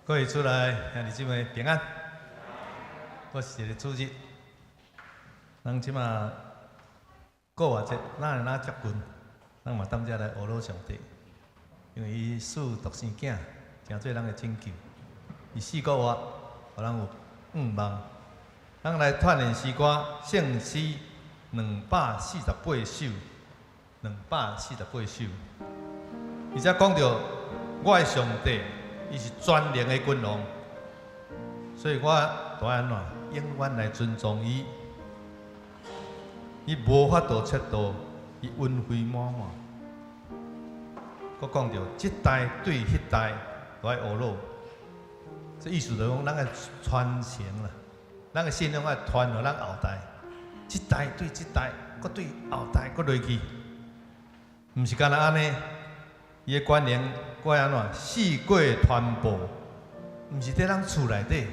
各位主內兄弟姊妹平安，我是一个主日。咱這馬過活節，哪會哪接近，咱嘛踮遮來呵咾上帝，因為伊賜獨生囝，成做咱的拯救。伊四個活，予咱有向望。咱來串聯詩歌，聖詩248首，248首。而且講著我的上帝，伊是全能的君王，所以我都愛按怎，永遠來尊重伊。伊無法度測度，伊恩惠滿滿。閣講著，這代對彼代都愛呵咾，這意思就是講，咱愛傳承啦，咱的信仰愛傳予咱後代，這代對這代，閣對後代，閣落去，毋是干焦按呢。伊的權能，閣愛按怎？四界傳播，毋是佇咱厝內底，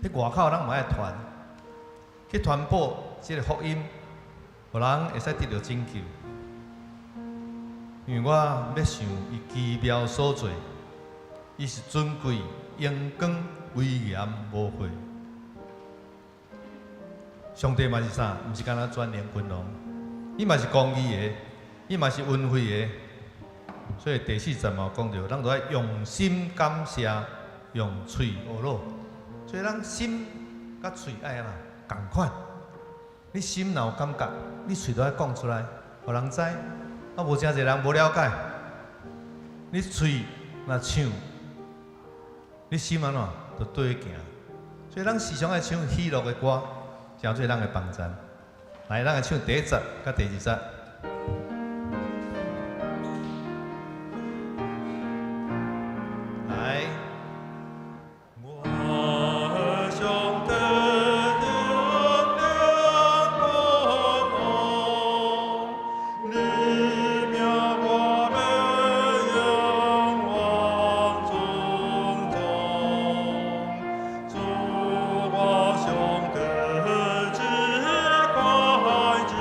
佇外口咱嘛愛傳，去傳播這个福音，予人會使得著拯救。因為我欲想伊奇妙所做，伊是尊貴、榮光、威嚴無貨。上帝嘛是啥？毋是干焦全能君王，伊嘛是公義的，伊嘛是恩惠的。所以第四節嘛有講著，咱都愛用心感謝，用喙呵咾。所以咱心佮喙愛按怎仝款。你心若有感覺，你喙都愛講出來，予人知。啊，無誠濟人無了解。你喙若唱，你心按怎就對行。所以咱時常愛唱喜樂的歌，成做咱的幫贊。來，咱來唱第一節佮第二節。來。我上帝的恩典君王，你命我欲永遠尊重，主我上帝至高至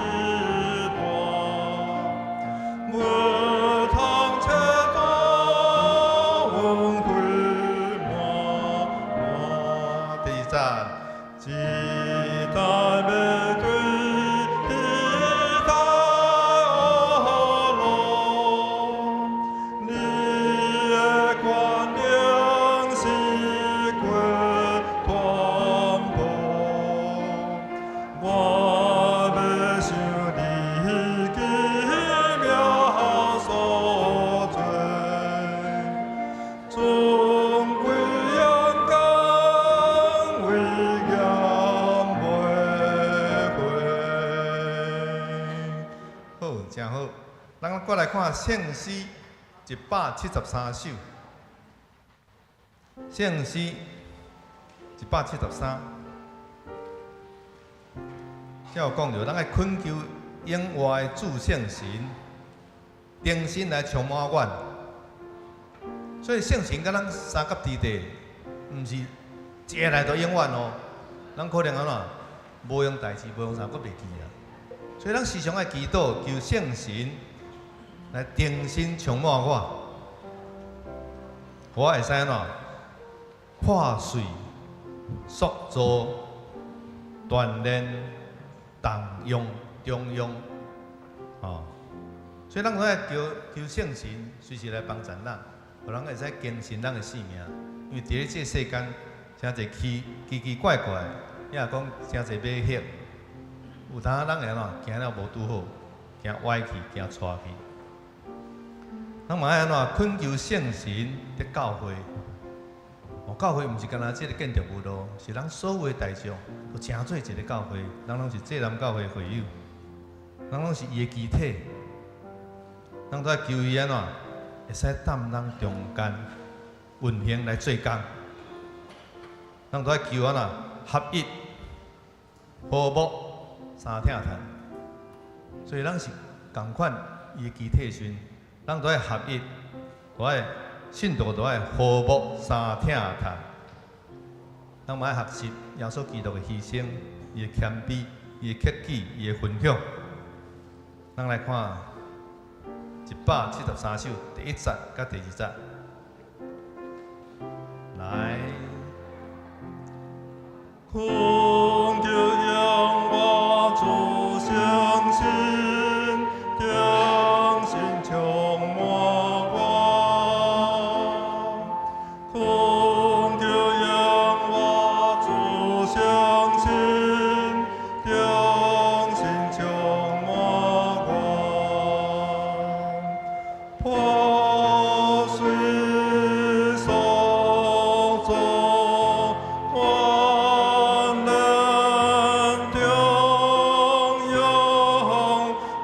大，無通測度恩惠滿滿。第二節。這代欲對彼代呵咾，你的權能四界傳播，我欲想你奇妙所做，尊貴榮光威嚴袂廢。好，誠好。咱過來看聖詩173首。聖詩173，這有講著，咱愛懇求永活的至聖神，重新來充滿阮。所以聖神佮咱相佮佇地，毋是一下來就永遠哦。咱可能按怎無用代誌，無用啥，閣袂記啊。所以咱時常愛祈禱，求聖神來重新充滿我，我會使按怎破碎、塑造、鍛鍊、動用、中用，哦。所以咱愛求求聖神隨時來幫助咱，予咱會使更新咱的生命。因為佇咧這个世間，誠濟奇奇奇怪怪，抑是講誠濟迷惑，有當咱會按怎行了無拄好，行歪去，行錯去。咱嘛愛按怎懇求聖神的教會。哦，教會毋是干焦這个建築物咯，是咱所有的大眾都成做一个教會，咱攏是濟南教會會友，咱攏是伊的肢體，咱都愛求伊按怎會使踮咱中間運行來做工，咱都愛求按怎合一、和睦、相疼嘆。所以咱是仝款伊的肢體時陣，咱都愛合一，都愛信徒都愛和睦相疼嘆。咱嘛愛學習耶穌基督的犧牲，伊的謙卑，伊的克己，伊的分享。咱來看173首第一節佮第二節。來。懇求耶和華主聖神，忠心充滿我。懇求耶和華主聖神，忠心充滿我。破碎塑造鍛煉中庸，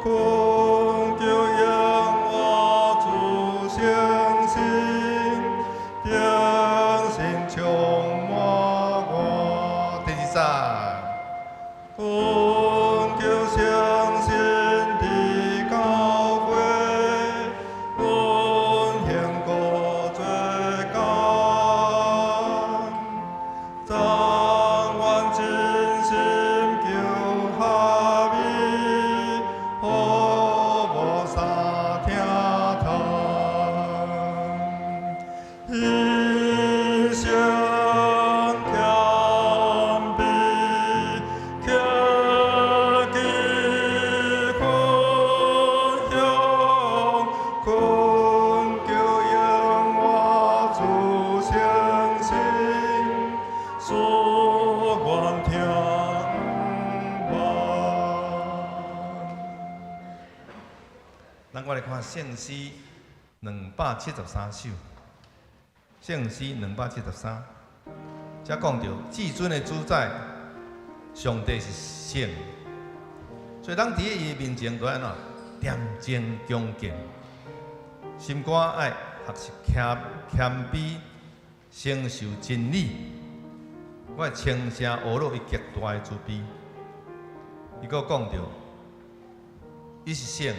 懇求耶和華主聖神，忠心充滿我。第二節。懇求聖神的教誨，運行各做工，甘願真心求合一，好無三疼痛。犧牲謙卑，克己分享，懇求耶和華主聖神，賜願聽望。咱我來看聖詩273首，聖詩273，遮講著至尊的主宰，上帝是聖，所以咱佇伊面前都愛按怎恬靜恭敬，心肝愛學習謙卑，承受真理。我會稱聲呵咾伊極大的慈悲。伊閣講著，伊是聖，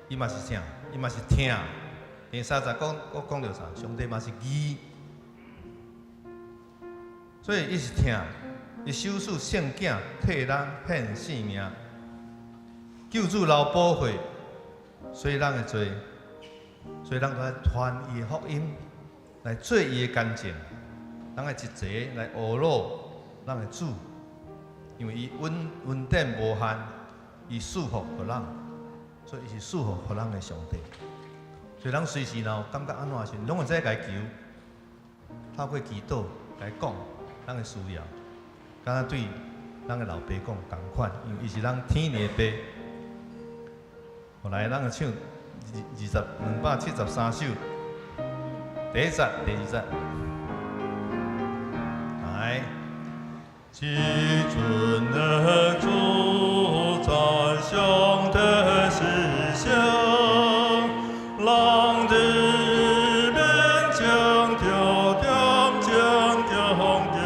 伊嘛是啥？伊嘛是疼。第三節講，閣講著啥？上帝嘛是義，所以伊是疼，伊賞賜聖囝替咱獻性命，救主流寶血，洗咱的罪，所以咱都愛傳伊的福音，來做伊的見證，咱愛一齊來呵咾咱的主，因為伊恩典無限，伊賜福予咱，所以伊是賜福予咱的上帝。所以咱隨時若有感覺按怎的時陣，攏會使共伊求，透過祈禱共伊講咱的需要，敢若對咱的老爸講仝款，因為伊是咱天父的爸。後來咱就唱273首，第一節、第二節，來。至尊的主宰，上帝是聖，人佇面前著恬靜恭敬，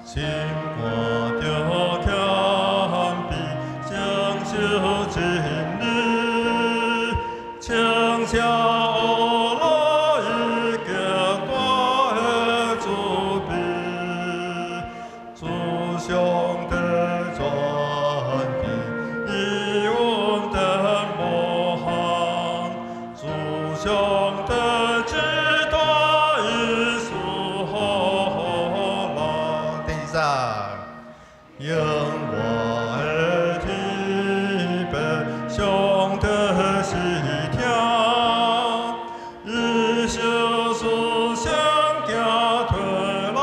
心肝著謙卑，承受真理，稱聲呵咾伊極大的慈悲，主上帝全知，伊恩典無限，主上帝至大，伊賜予咱。第二節。永活的天父，上帝是疼，伊賞賜聖囝替人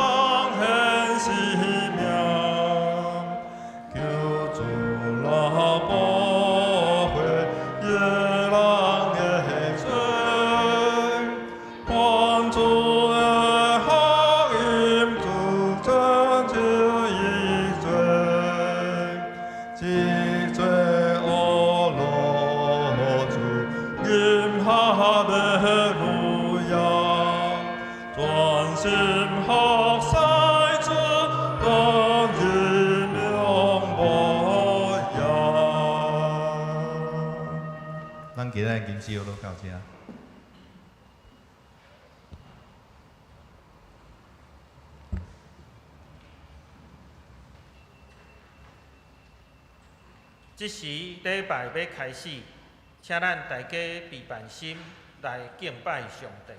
獻性命，救主流寶血，洗人的罪，傳主的福音，主拯救伊罪，至尊呵咾主，吟哈利路亞，專心服侍主，當日明無恙。咱今仔日金詩學到遮。這時禮拜欲開始，請咱大家備辦心來敬拜上帝。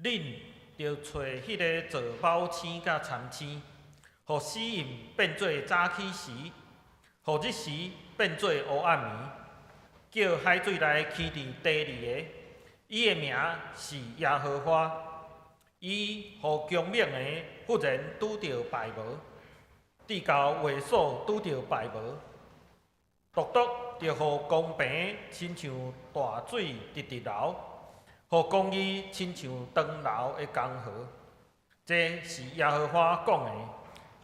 恁著揣彼个做昴星佮参星，予死荫变做早起时，予日时变做乌暗暝，叫海水来起佇地里的，伊的名是耶和華。伊予強猛的忽然拄著敗亡，至到會所拄著敗亡，獨獨著予公平親像大水直直流，予公義親像長流的江河。這是耶和華講的，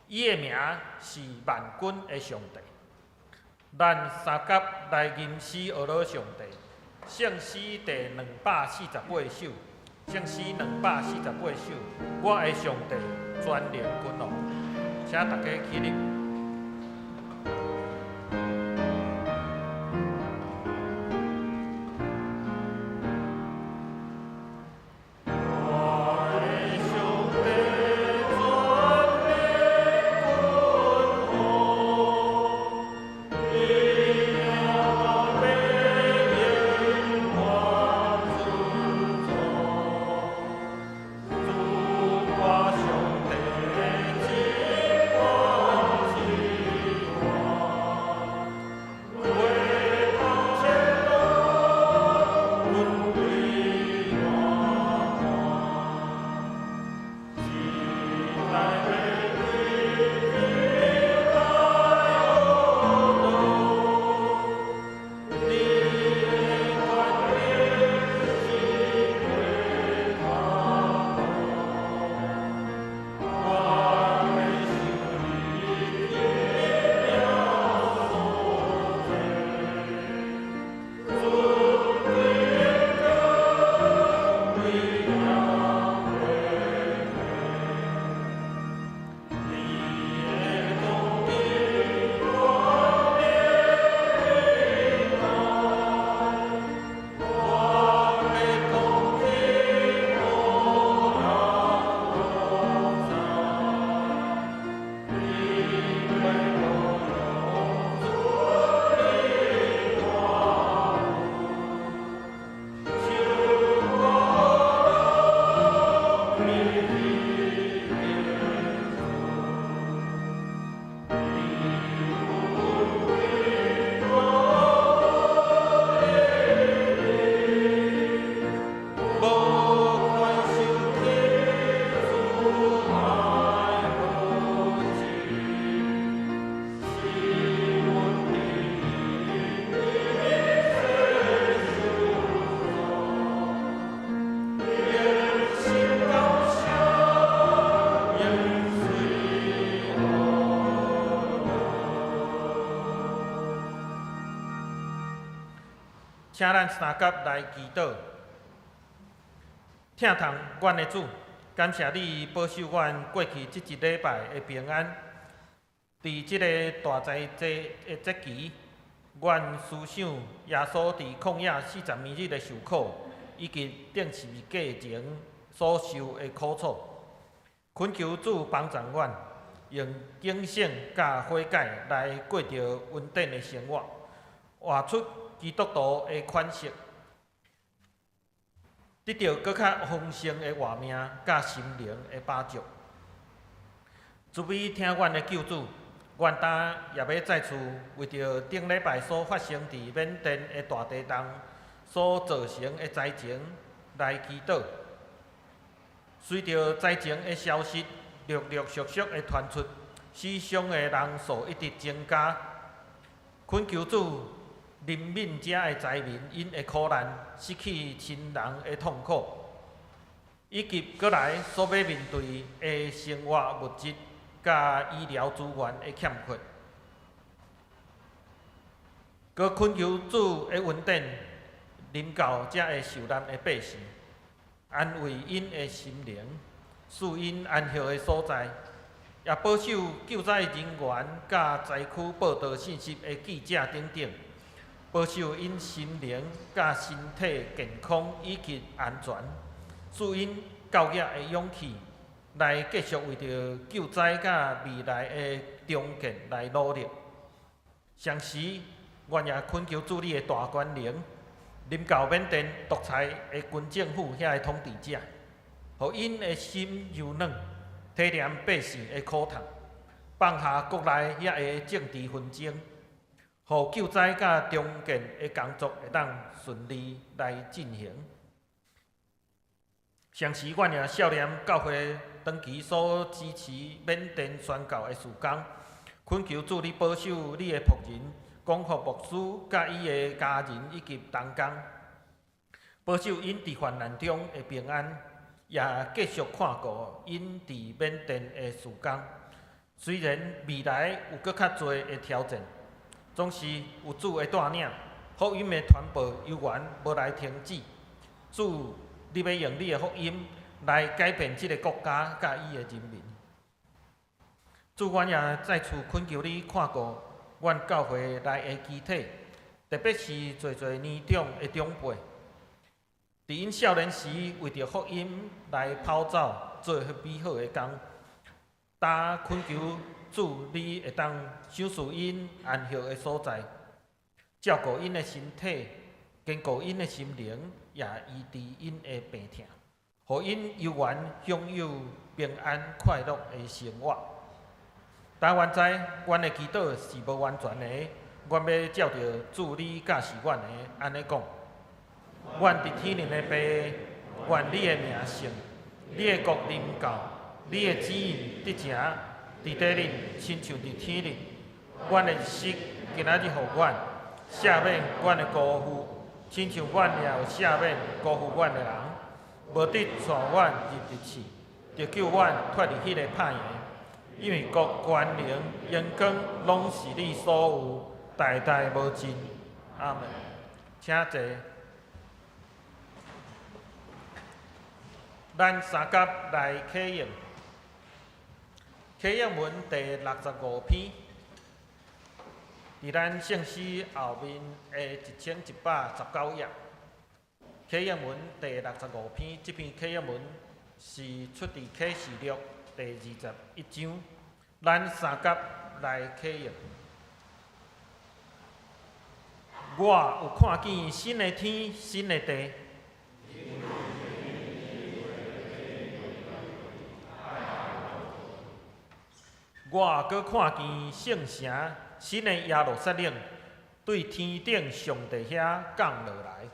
伊的名是萬軍的上帝。咱三佮來吟詩呵咾上帝，聖詩第248首，聖詩248首，我的上帝全能君王，請大家起立。請咱三佮來祈禱。疼痛阮的主，感謝你保守阮過去這一禮拜的平安。佇這个大災節的節期，阮思想耶穌佇曠野40暝日的受苦，以及釘十字架前所受的苦楚。懇求主幫助阮，用警醒佮悔改來過著恩典的生活，活出基督徒的款式，得著閣較豐盛的活命，佮心靈的飽足。慈悲疼阮的救主，阮今也欲再次為著頂禮拜所發生佇緬甸的大地動所造成的災情來祈禱。隨著災情的消息陸陸續續的傳出，死傷的人數一直增加。懇求主憐憫遮的災民，𪜶的苦難、失去親人的痛苦，以及閣來所欲面對的生活物質佮醫療資源的欠缺。閣懇求主的恩典臨到遮的受難的百姓，安慰𪜶的心靈，賜𪜶安息的所在，也保守救災人員佮災區報導信息的記者等等，保守𪜶心靈佮身體健康以及安全，賜𪜶夠額的勇氣，來繼續為著救災佮未來的重建來努力。同時，阮也懇求主你的大權能，臨到緬甸獨裁的軍政府遐的統治者，予𪜶的心柔軟，體諒百姓的苦痛，放下國內遐个政治紛爭，予救災佮重建的工作會當順利來進行。同時，阮也數念教會長期所支持緬甸宣教的事工，懇求主你保守你的僕人廣福牧師佮伊的家人以及同工，保守𪜶佇患難中的平安，也繼續看顧𪜶佇緬甸的事工。雖然未來有閣較濟的挑戰，總是有主的帶領，福音的傳播猶原無來停止。主，你欲用你的福音來改變這個國家佮伊的人民。主，阮也再次懇求你看顧阮教會內的肢體，特別是濟濟年長的長輩，佇𪜶少年時為著福音來跑走做美好的工。焦懇求主，你會當賞賜𪜶安息的所在，照顧𪜶的身體，堅固𪜶的心靈，也醫治𪜶的病痛，予𪜶猶原享有平安快樂的生活。但阮知，阮的祈禱是無完全的，阮欲照著主你教示阮的按呢講：阮佇天頂的父，願你的名聖，你的國臨到，你的旨意得成，佇地裡親像佇天頂。阮的日食今仔日予阮，赦免阮的辜負，親像阮也有赦免辜負阮的人。無得帶阮入入試，著救阮脫離彼个歹的。因為國權能、榮光，攏是你所有，代代無盡。阿門。請坐。咱三甲來啟應，啟應文第65篇，佇咱聖詩後面的1119頁。啟應文第六十五篇，這篇啟應文是出佇啟示錄第21章。咱三甲來啟應。我有看見新的天、新的地。我閣看見聖城新的耶路撒冷，對天頂上帝遐降落來。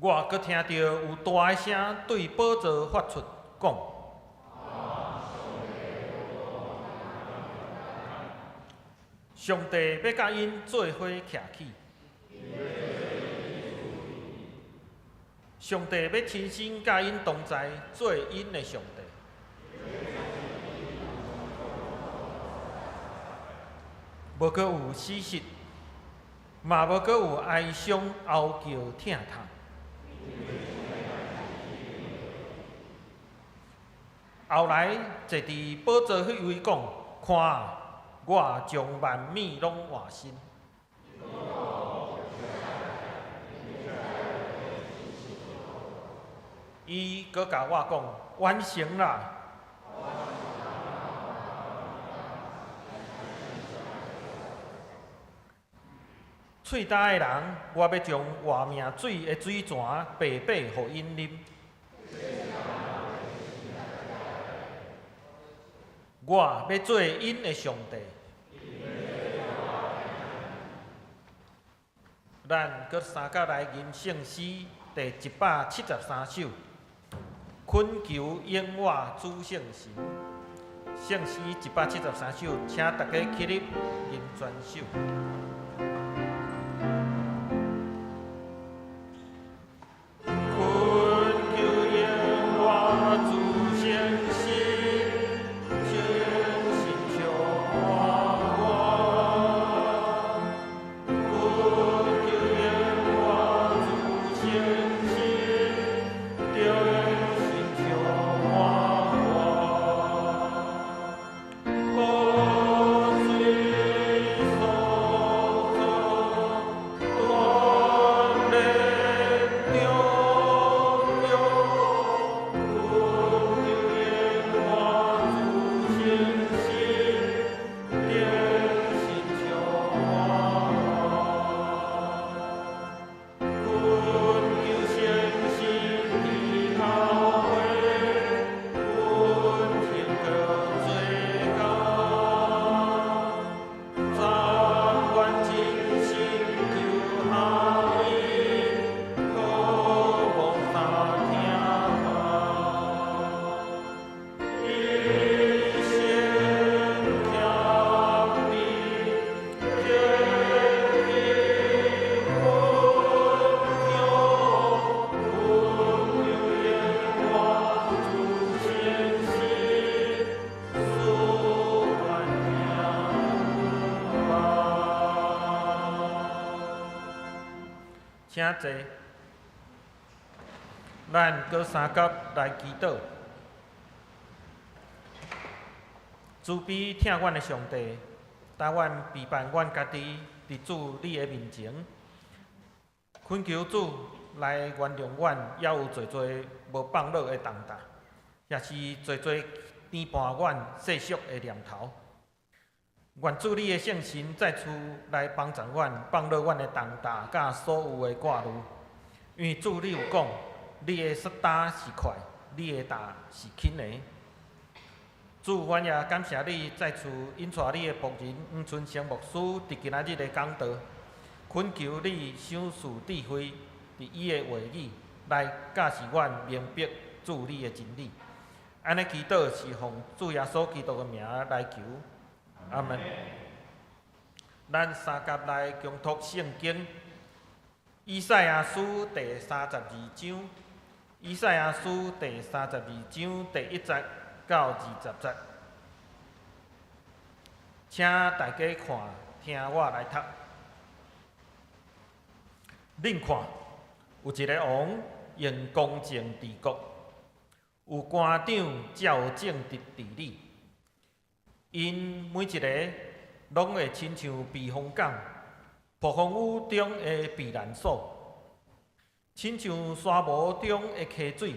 我閣聽著有大的聲對寶座發出，講：上帝欲佮𪜶做伙徛起。上帝欲親身佮𪜶同在，做𪜶的上帝。無閣有死屍，嘛無閣有哀傷、哀叫、疼痛。後來坐佇寶座彼位講：看啊，我將萬物攏換新。伊閣共我講：完成啦！喙焦的人，我欲將活命水的水泉白白予𪜶啉。我欲做𪜶的上帝。咱閣三甲來吟聖詩第173首，懇求永活主聖神。聖詩173首，請大家起立吟全首。請坐。咱閣相佮來祈禱。慈悲疼阮的上帝，帶阮陪伴阮家己佇主你的面前，懇求主來原諒阮，猶有濟濟無放落的重擔，也是濟濟牽絆阮世俗的念頭。願主你的聖神再次來幫助阮，放落阮的重擔佮所有的掛慮。因為主你有講，你的束擔是快，你的擔是輕的。主，阮也感謝你再次引帶你的僕人黃春生牧師佇今仔日的講道，懇求你賞賜智慧，佇伊的話語來教示阮明白主你的真理。按呢祈禱是奉主耶穌基督的名來求，阿門。咱相佮來共讀聖經，以賽亞書第三十二章，以賽亞書第三十二章第一節到二十節，請大家看，聽我來讀。恁看，有一个王用公正治國，有官長照正直治理。𪜶每一个攏會親像避風港，暴風雨中的避難所，親像沙漠中的溪水，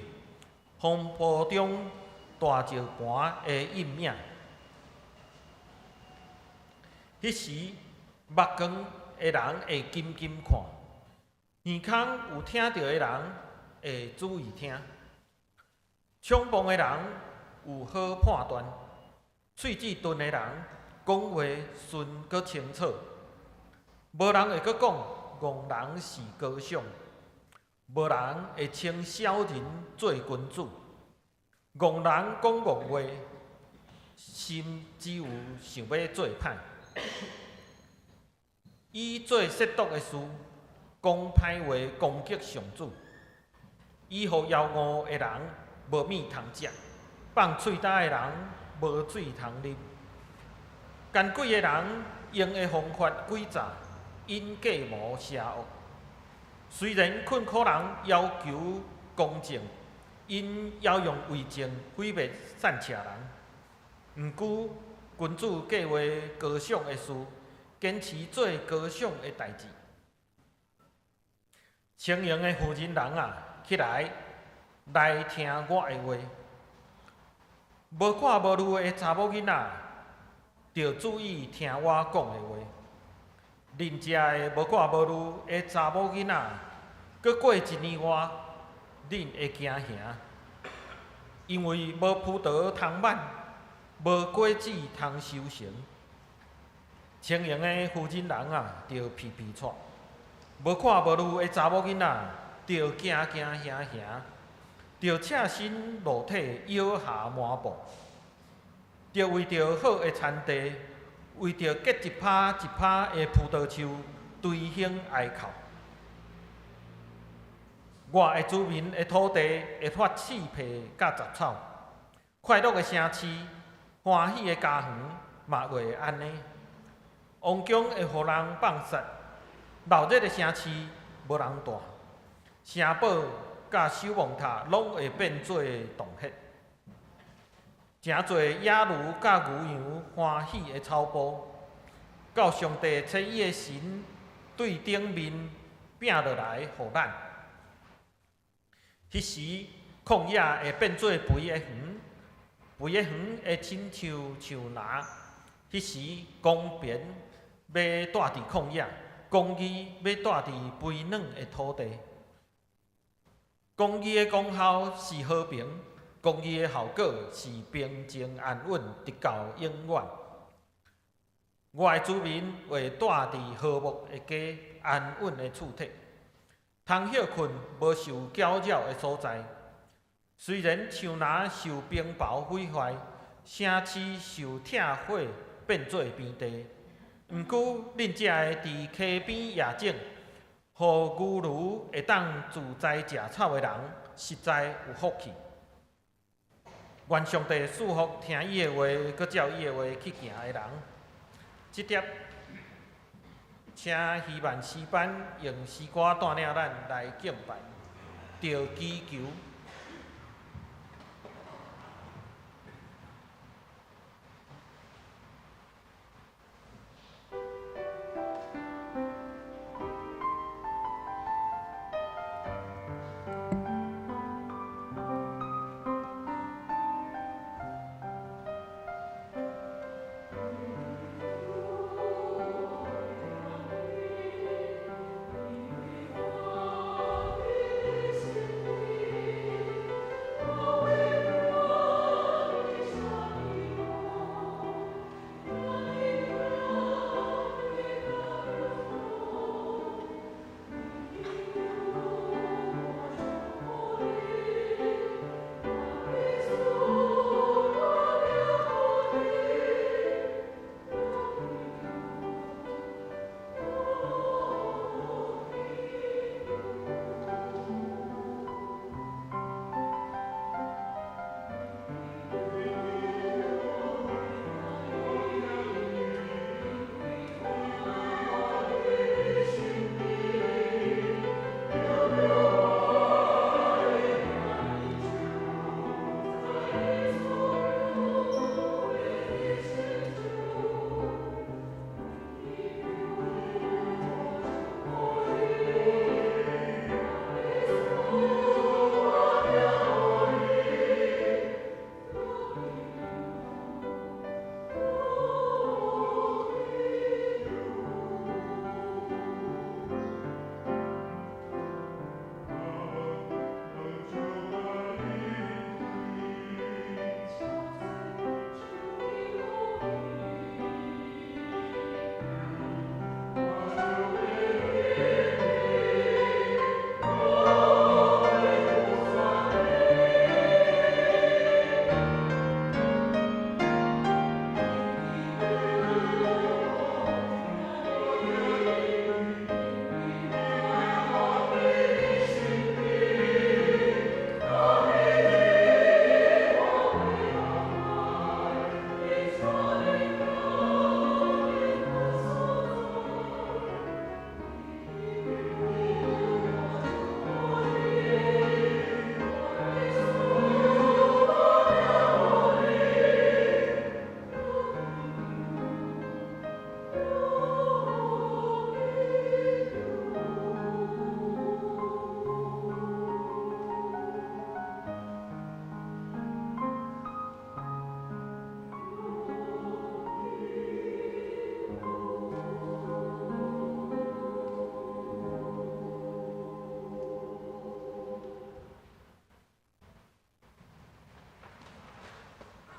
風暴中大石盤的陰影。彼時，目光的人會緊緊看，耳孔有聽著的人會注意聽，聰笨的人有好判斷，喙齒鈍的人講話順閣清楚。無人會閣講戇人是高尚，無人會稱痟人做君子。戇人講戇話，心只有想欲做歹，伊做褻瀆的事，講歹話攻擊上主，伊予枵餓的人無物通食，放喙焦的人無水通啉。奸詭的人用的方法詭詐，因計謀邪惡。雖然困苦人要求公正，𪜶猶用偽證毀滅散赤人。毋過君主計劃高尚的事，堅持做高尚的代誌。聰明的婦人人啊，起來，來聽我的話。無看無慮的查某囡仔，著注意聽我講的話。恁遮的無看無慮的查某囡仔，閣過一年外，恁會驚嚇，因為無葡萄通滿，無果子通收成。聰明的婦人人啊，著皮皮掣；無看無慮的查某囡仔，著驚驚嚇嚇，著赤身露體，搖下漫步，著為著好的田地，為著結一葩一葩的葡萄樹，捶胸哀哭。我的子民的土地會發刺皮佮雜草，快樂的城市、歡喜的家園嘛會按呢。王宮會予人放殺，鬧熱的城市無人蹛，城堡佮守望塔攏會變做洞穴。誠濟野驢佮牛羊歡喜的草埔，到上帝差伊的神對頂面摒落來予咱。彼時，曠野會變做肥的園，肥的園會親像樹林。彼時，公平欲蹛佇曠野，公義欲蹛佇肥軟的土地。公義的功效是和平，公義的效果是平靜安穩，直到永遠。我的子民會蹛佇和睦的家，安穩的厝體，通歇睏無受攪擾的所在。雖然樹林受冰雹毀壞，城市受拆火變做平地，毋過恁才會佇溪邊野種，予牛驢會當自在食草的人，實在有福氣。願上帝賜福聽伊的話，閣照伊的話去行的人。這帖請請希望詩班用詩歌帶領咱來敬拜，著祈求。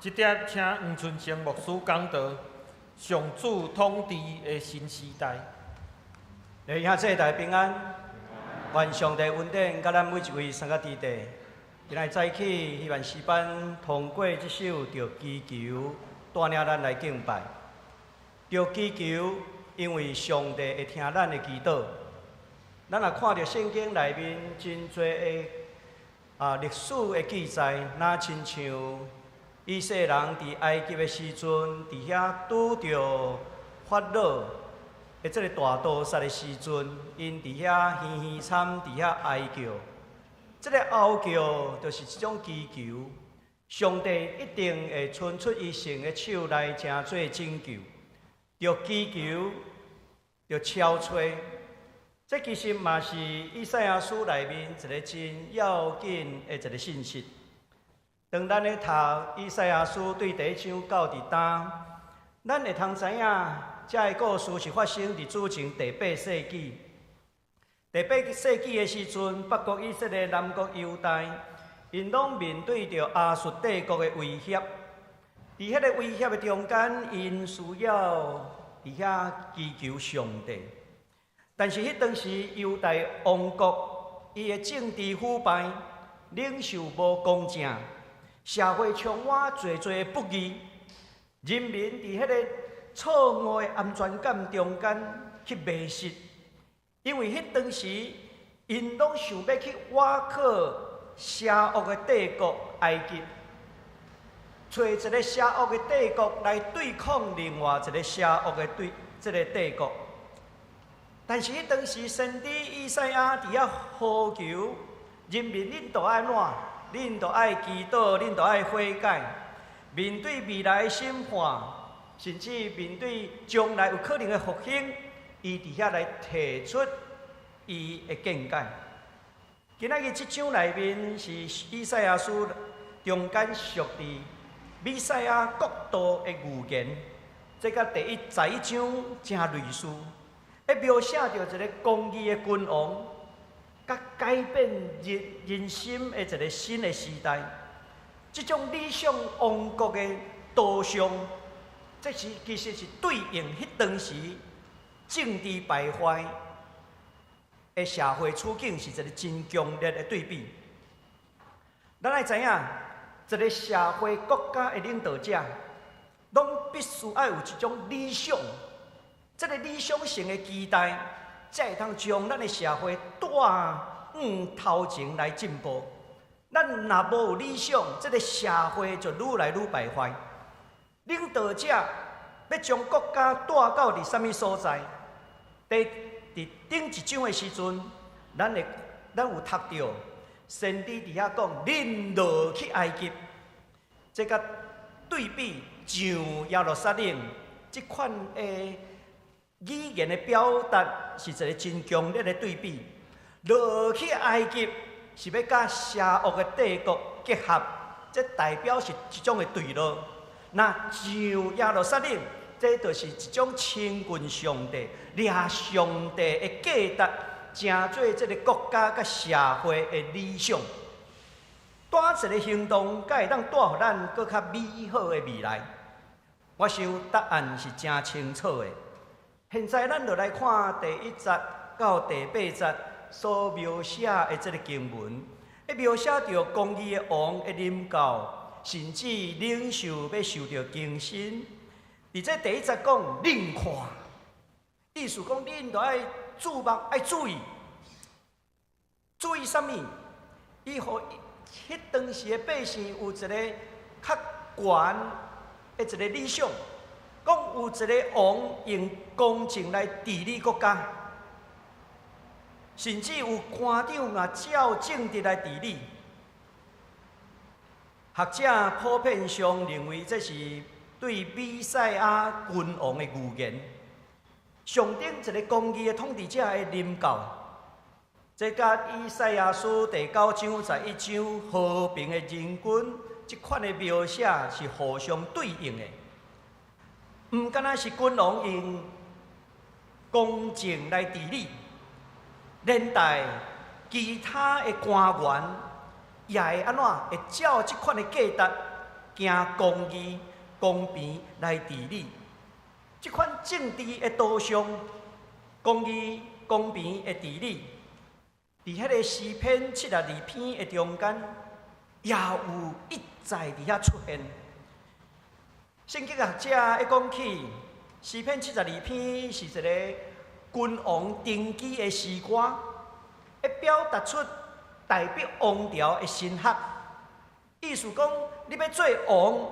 這碟請黃春生牧師講道，上主統治的新時代。弟兄姊妹平安，願上帝恩典佮咱每一位三個弟弟。今日早起，希望詩班通過這首《著祈求》帶領咱來敬拜。著祈求，因為上帝會聽咱的祈禱。咱若看著聖經內面真濟的歷史的記載，若親像以色列人佇埃及的時陣，佇遐拄著法老的這个大屠殺的時陣，𪜶佇遐嘻嘻慘，佇遐哀叫。這个哀叫就是一種祈求，上帝一定會伸出伊聖的手來成做拯救。著祈求，著敲催，這其實嘛是以賽亞書內面一个真要緊的一个信息。當咱咧讀以賽亞書對第一章到佇今，咱會通知影，這个故事是發生佇主前第八世紀。第八世紀的時陣，北國以色列、南國猶大，𪜶攏面對著亞述帝國的威脅。佇彼个威脅的中間，𪜶需要佇遐祈求上帝。但是彼當時猶大王國，伊的政治腐敗，領袖無公正。社會充滿濟濟的不義，人民佇彼个錯誤的安全感中間去迷失，因為彼當時𪜶攏想欲去倚靠邪惡的帝國埃及，揣一个邪惡的帝國來對抗另外一个邪惡的對這个帝國。但是彼當時先知以賽亞佇遐呼求人民，恁著愛按怎？恁著愛祈禱，恁著愛悔改。面對未來的審判，甚至面對將來有可能的復興，伊佇遐來提出伊的見解。今仔日這章內面是以賽亞書中間屬佇彌賽亞國度的預言，這佮第11章誠類似，會描寫著一個公義的君王，佮改變人人心的一個新的時代。這種理想王國的圖像，這是其實是對應彼當時政治敗壞的社會處境，是一個真強烈的對比。咱愛知影，一個社會國家的領導者，攏必須愛有一種理想，這個理想性的期待，才會通將咱的社會帶往頭前來進步。咱若無有理想，這個社會就愈來愈敗壞。領導者欲將國家帶到佇啥物所在？佇頂一章的時陣，咱有讀著先知佇遐講，恁落去埃及，這個對比上耶路撒冷這款的語言的表達，是一個真強烈的對比。落去埃及是欲佮邪惡的帝國結合，這代表是一種的墜落。若上耶路撒冷，這就是一種親近上帝、掠上帝的價值，成做這個國家佮社會的理想。單一个行動，才會當帶予咱閣較美好的未來。我想答案是誠清楚的。現在咱就來看第1節到第8節所描寫的這个經文，會描寫著公義的王的臨到，甚至領袖欲受著更新。佇這第1節講，恁看，意思講恁著愛注目，愛注意，注意啥物？伊予彼當時的百姓有一个較懸的一个理想，講有一个王用公正來治理國家，甚至有官長若照正直來治理。學者普遍上認為這是對彌賽亞君王的預言，象徵一個公義的統治者的臨到。這佮以賽亞書第9章11章和平的人君這款的描寫是互相對應的。毋敢若是君王用公正來治理，連帶其他的官員也會按怎？會照這款的價值，行公義、公平來治理。這款政治的導向，公義、公平的治理，佇彼個詩篇72篇的中間，也有一再佇遐出現。聖經學者會講起，詩篇七十二篇是一个君王登基的詩歌，會表達出大衛王朝的神學。意思講，你欲做王，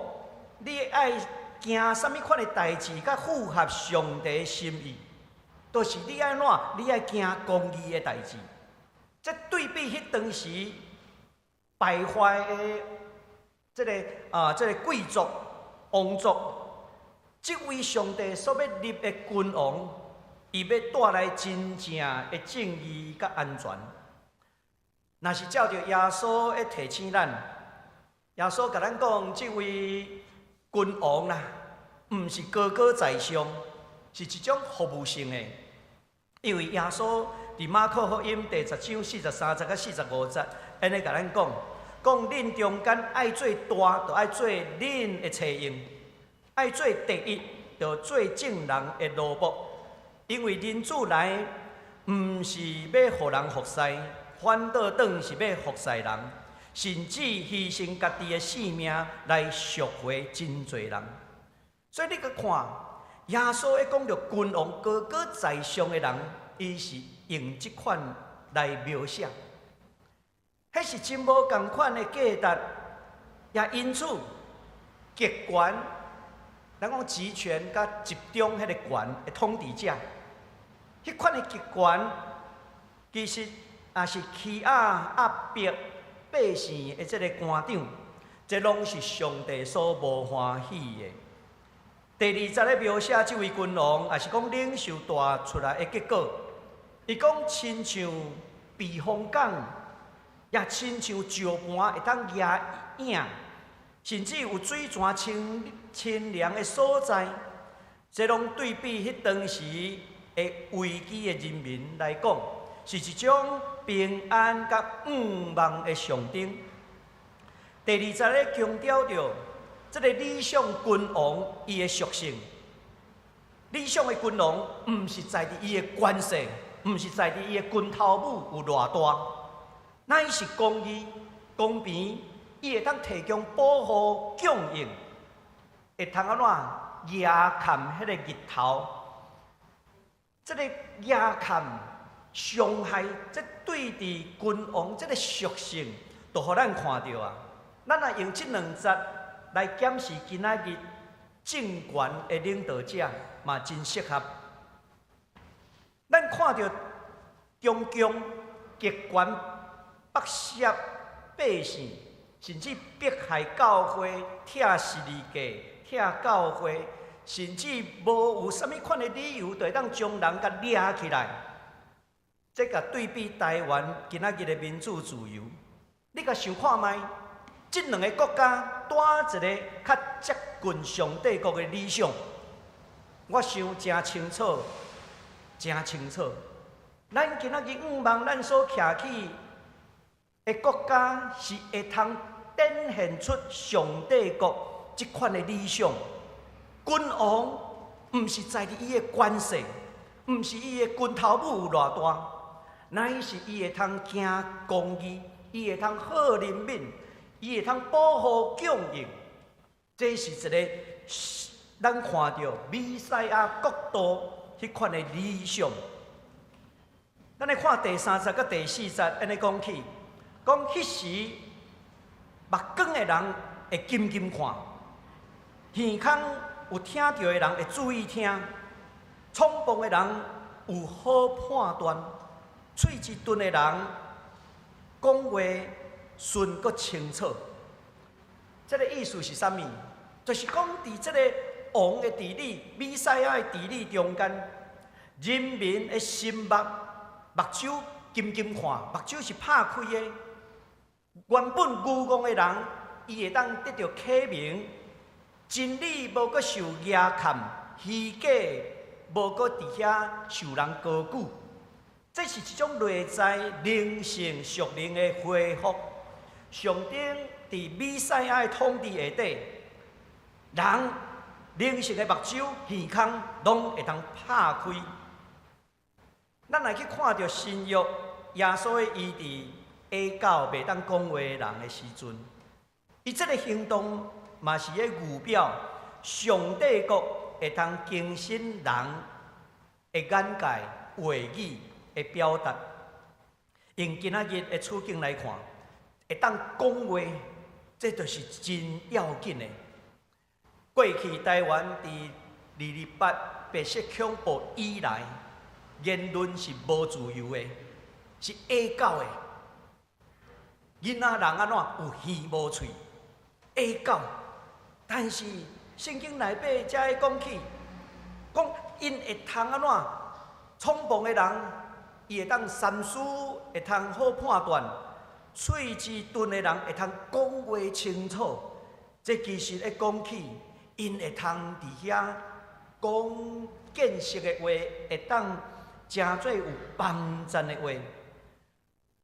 你愛行啥物款的代誌，較符合上帝的心意，就是你愛按怎，你愛行公義的代誌。這對比彼當時敗壞的這個貴族王族，這位上帝所欲立的君王，伊欲帶來真正的正義佮安全。若是照著耶穌的提醒咱，耶穌共咱講，這位君王啦，毋是高高在上，是一種服務性的。因為耶穌佇馬可福音第10章43節佮45節，按呢共咱講，講恁中間愛做大，就愛做恁的冊用；愛做第一，就做眾人的奴僕。因為人子來，毋是欲予人服侍，反倒轉是欲服侍人，甚至犧牲家己的性命來贖回真濟人。所以你閣看，耶穌咧講著君王高高在上的人，伊是用這款來描寫，彼是真無仝款的價值，也因此極權，咱講集權佮集中彼个權的統治者，彼款的極權，其實也是欺壓壓迫百姓的這个官長，這攏是上帝所無歡喜的。第二節咧描寫這位君王，也是講領袖帶出來的結果。伊講親像避風港，也親像石盤會當遮影，甚至有水泉清清涼的所在。這攏對比彼當時的危機的人民來講，是一種平安佮向望的象徵。第二節咧強調著這个理想君王伊的屬性。理想的君王毋是在佇伊的權勢，毋是在佇伊的拳頭母有偌大，乃是公義、公平，伊會當提供保護供應，會通按怎遮蓋彼个日頭，這个遮蓋傷害，這對佇君王這个屬性，就予咱看著啊。咱若用這兩節來檢視今仔日政權的領導者，嘛真適合。咱看著中共極權剝削百姓，甚至迫害教會、拆十字架、拆教會，甚至無有啥物款的理由，就會當將人共掠起來。這共對比台灣今仔日的民主自由，你共想看覓？這兩个國家，佗一个較接近上帝國的理想？我想誠清楚，誠清楚。咱今仔日向望咱所徛起的國家，是會通展現出上帝國這款的理想。君王毋是在佇伊的權勢，毋是伊的拳頭母有偌大，乃是伊會通行公義，伊會通好憐憫，伊會通保護供應。這是一个咱看著彌賽亞國度彼款的理想。咱來看第三節佮第四節，按呢講起，講彼時目光的人會緊緊看，耳孔有聽著的人會注意聽，聰笨的人有好判斷，喙舌鈍的人講話順閣清楚。這个意思是啥物？就是講佇這个王的治理、彌賽亞的治理中間，人民的心目目睭緊緊看，目睭是拍開的。原本愚戇的人，伊會當得著啟明，真理無閣受遮蓋，虛假無閣佇遐受人高舉。這是一種內在靈性屬靈的恢復。象徵佇彌賽亞的統治下底，人靈性的目睭、耳孔攏會當拍開。咱來去看著新約耶穌的醫治啞狗袂當講話的人的時陣，伊這个行動嘛是咧預表上帝國會通更新人的眼界、話語的表達。用今仔日的處境來看，會當講話，這就是真要緊的。過去台灣佇228白色恐怖以來，言論是無自由的，是啞狗的。囡仔人按怎有耳無喙，啞狗。但是聖經內底才會講起，講𪜶會通按怎聰笨的人，伊會當三思，會通好判斷；喙舌鈍的人會通講話清楚。這其實咧講起，𪜶會通佇遐講見識的話，會當誠做有幫贊的話。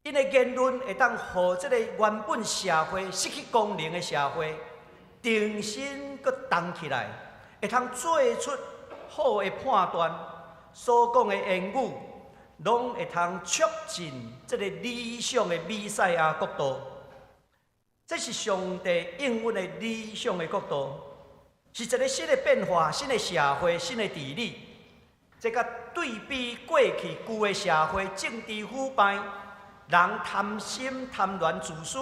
𪜶的言論會當予這个原本社會失去功能的社會，重新閣動起來，會通做出好的判斷，所講的言語，攏會通促進這个理想的彌賽亞國度。這是上帝應允的理想的國度，是一个新的變化、新的社會、新的治理。這佮對比過去舊的社會政治腐敗，人貪心、貪戀、自私。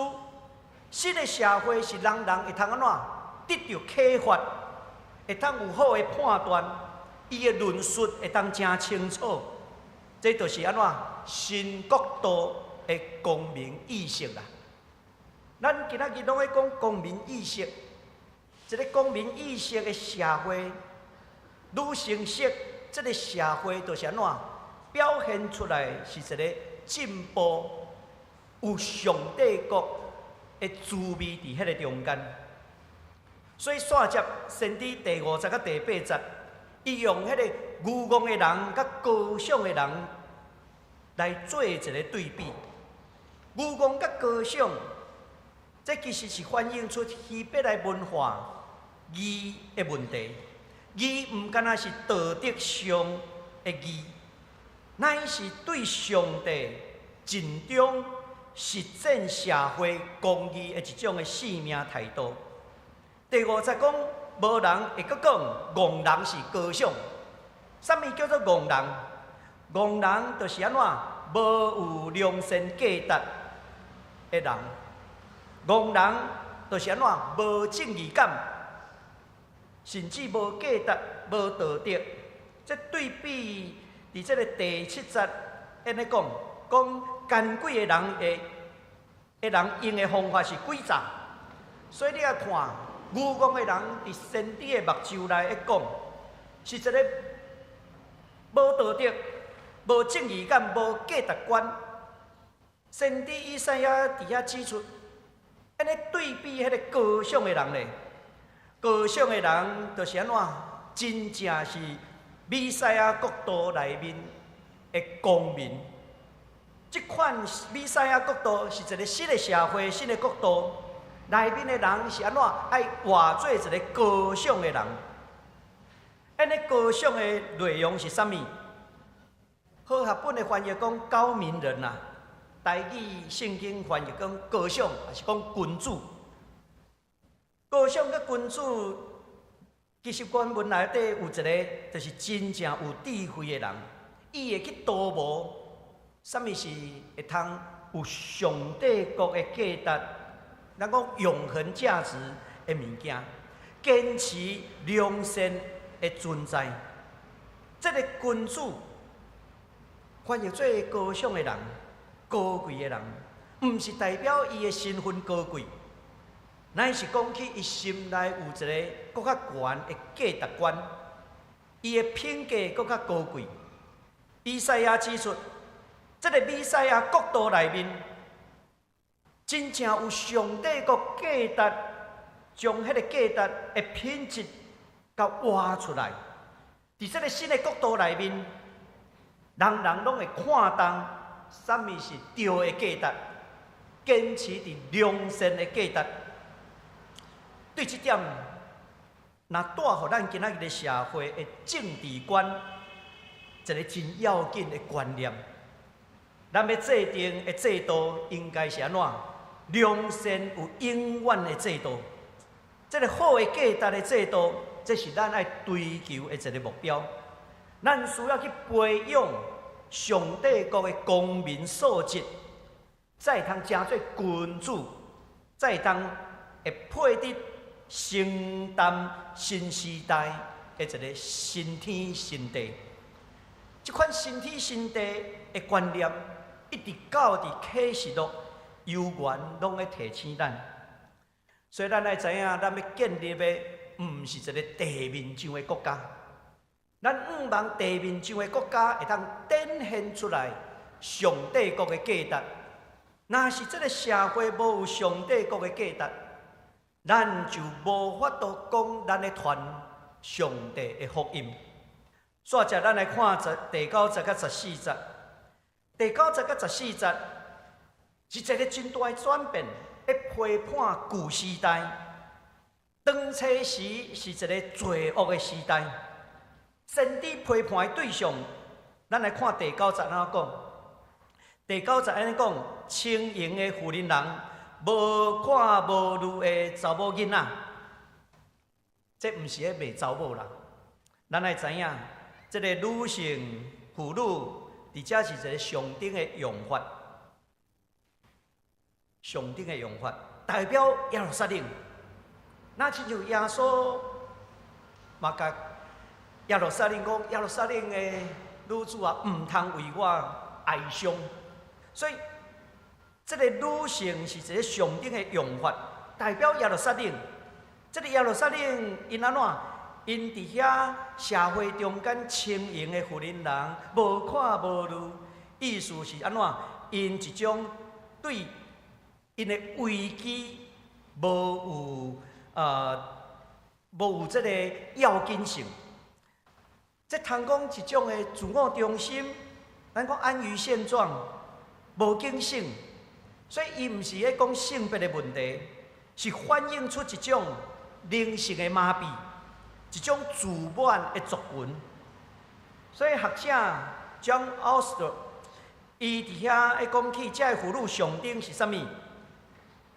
新的社會是人人會通按怎得著啟發，會通有好的判斷，伊的論述會當誠清楚。這就是按怎新國度的公民意識啦。咱今仔日攏咧講公民意識，一個公民意識的社會，愈成熟，這個社會就是按怎表現出來是一個進步、有上帝國的滋味佇彼個中間。所以煞接先知第五節佮第八節，伊用彼個愚戇的人佮高尚的人來做一個對比。愚戇佮高尚，這其實是反映出希伯來文化義的問題。義毋干焦是道德上的義，乃是對上帝盡忠、實踐社會公義的一種的生命態度。第五節講，無人會閣講戇人是高尚。啥物叫做戇人？戇人就是按怎無有良善價值的人。戇人就是按怎無正義感，甚至無價值、無道德。這對比佇這个第七節按呢講，講奸詭的人的人用的方法是詭詐，所以你來看，愚戇的人佇先知的目睭內咧講，是一个無道德、無正義感、無價值觀。先知以賽亞佇遐指出，按呢對比彼个高尚的人咧，高尚的人就是按怎，真正是彌賽亞國度內面的公民。這款彌賽亞國度是一个新的社會、新的國度。內面的人是按怎愛活做一个高尚的人？按呢高尚的內容是啥物？和合本的翻譯講高明人啊，台語聖經翻譯講高尚，抑是講君子。高尚佮君子，其實原文內底有一个，就是真正有智慧的人，伊會去圖謀，啥物是會通有上帝國的價值。咱講永恆價值的物件，堅持良善的存在。這个君子翻譯做高尚的人、高貴的人，毋是代表伊的身份高貴，乃是講起伊心內有一个閣較懸的價值觀，伊的品格閣較高貴。以賽亞指出，這个彌賽亞國度內面，真正有上帝國價值，將彼个價值的品質共活出來。佇這个新的國度內面，人人攏會看重啥物是對的價值，堅持佇良善的價值。對這點，若帶予咱今仔日的社會的政治觀，一个真要緊的觀念。咱欲制定的制度應該是按怎？良善有永遠的制度，這个好的價值的制度，這是咱愛追求的一个目標。咱需要去培養上帝國的公民素質，才會通成做君子，才會通會配得承擔新時代的一个新天新地。這款新天新地的觀念，一直到佇啟示錄，猶原攏咧提醒咱。所以咱愛知影，咱欲建立的毋是一个地面上的國家。咱向望地面上的國家會當展現出來上帝國的價值。若是這个社會無有上帝國的價值，咱就無法度講咱咧傳上帝的福音。煞接咱來看第九節佮14節。第九節佮14節是一个真大的轉變，咧批判舊時代。當初時是一个罪惡的時代，先知批判的對象，咱來看第九節按怎講。第九節按呢講，輕盈的婦人人，無看無慮的查某囡仔，這毋是咧罵查某啦。咱愛知影，這个女性婦女，佇遮是一个上頂的用法，上頂的用法代表耶路撒冷。若親像耶穌嘛共耶路撒冷講，耶路撒冷的女子啊，毋通為我哀傷。所以，這个女性是一个上頂的用法，代表耶路撒冷。這个耶路撒冷𪜶按怎？𪜶佇遐社會中間充盈的婦人人，無看無慮，意思是按怎？𪜶一種對𪜶的危機無有這个要緊性。這通講一種的自我中心，咱講安於現狀，無警醒，所以伊毋是咧講性別的問題，是反映出一種靈性的麻痹，一種自滿的族群。所以學者 John Oster 伊佇遐咧講起，這个婦女上頂是啥物？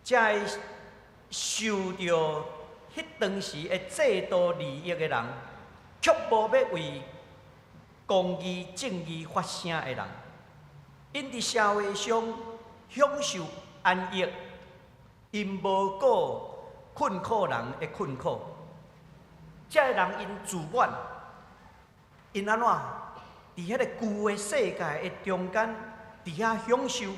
這个受著彼當時的制度利益的人，卻無欲為公義正義發聲的人，𪜶佇社會上享受安逸，𪜶無顧困苦人的困苦。這个人𪜶自滿，𪜶按怎？佇彼个舊的世界的中間，佇遐享受，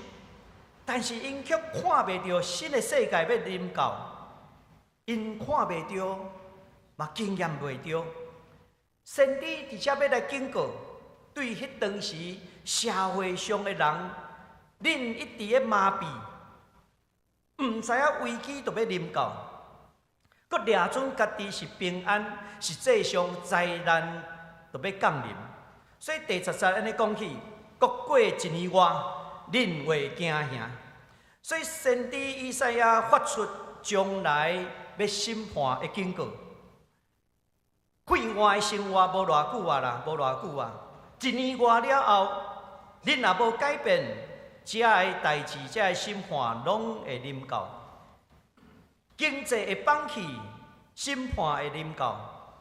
但是𪜶卻看袂著新的世界欲臨到，𪜶看袂著，嘛經驗袂著。先知佇遮欲來警告，對彼當時社會上的人，恁一直咧麻痹，毋知影危機就欲臨到，閣掠準家己是平安，實際上災難就欲降臨。所以第十節按呢講起，閣過一年外，恁會驚嚇。所以先知以賽亞發出將來欲審判的警告。快活的生活無偌久啊啦，無偌久啊！一年外了後，恁若無改變，這个代誌、這个審判攏會臨到。經濟會放棄，審判會臨到。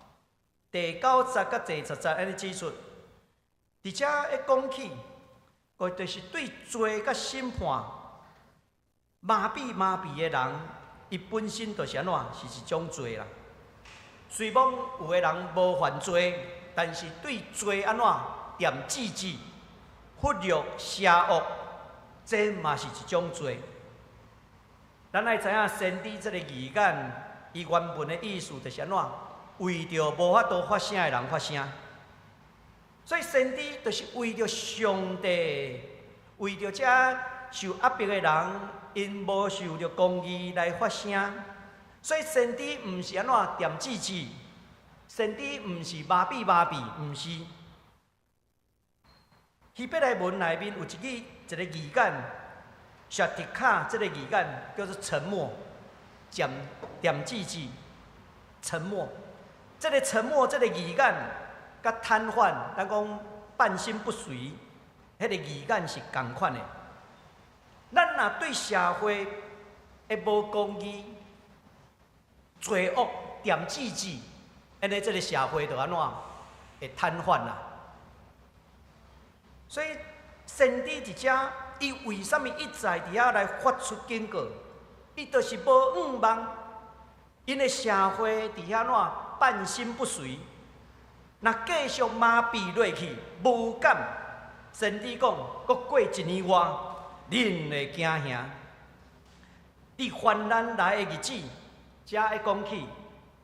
第九節佮第十節按呢指出，佇遮一講起，閣就是對罪佮審判麻痹麻痹的人，伊本身就是按怎？是一種罪啦。雖罔有的人無犯罪，但是對罪按怎恬置之，忽略邪惡，這嘛是一種罪。咱愛知影先知這个預言，伊原文的意思就是按怎？為著無法度發聲的人發聲。所以先知就是為著上帝，為著這受壓迫的人，𪜶無受著公義來發聲。所以先知毋是按怎恬置之，先知毋是麻痹麻痹，毋是。希伯來文內面有一句一個字眼，שתיקה這个字眼叫做沉默，恬恬置之，沉默。這个沉默這个字眼，佮癱瘓，咱講半身不遂，彼个字眼是仝款的。咱若對社會的無公義、罪惡恬置之，按呢這个社會就按怎會癱瘓啦。所以先知佇遮，伊為啥物一再佇遐來發出警告？伊就是無向望，𪜶的社會佇遐怎半身不遂，若繼續麻痹落去，無感。先知講，閣過一年外，恁會驚嚇。佇患難來的日子，遮會講起，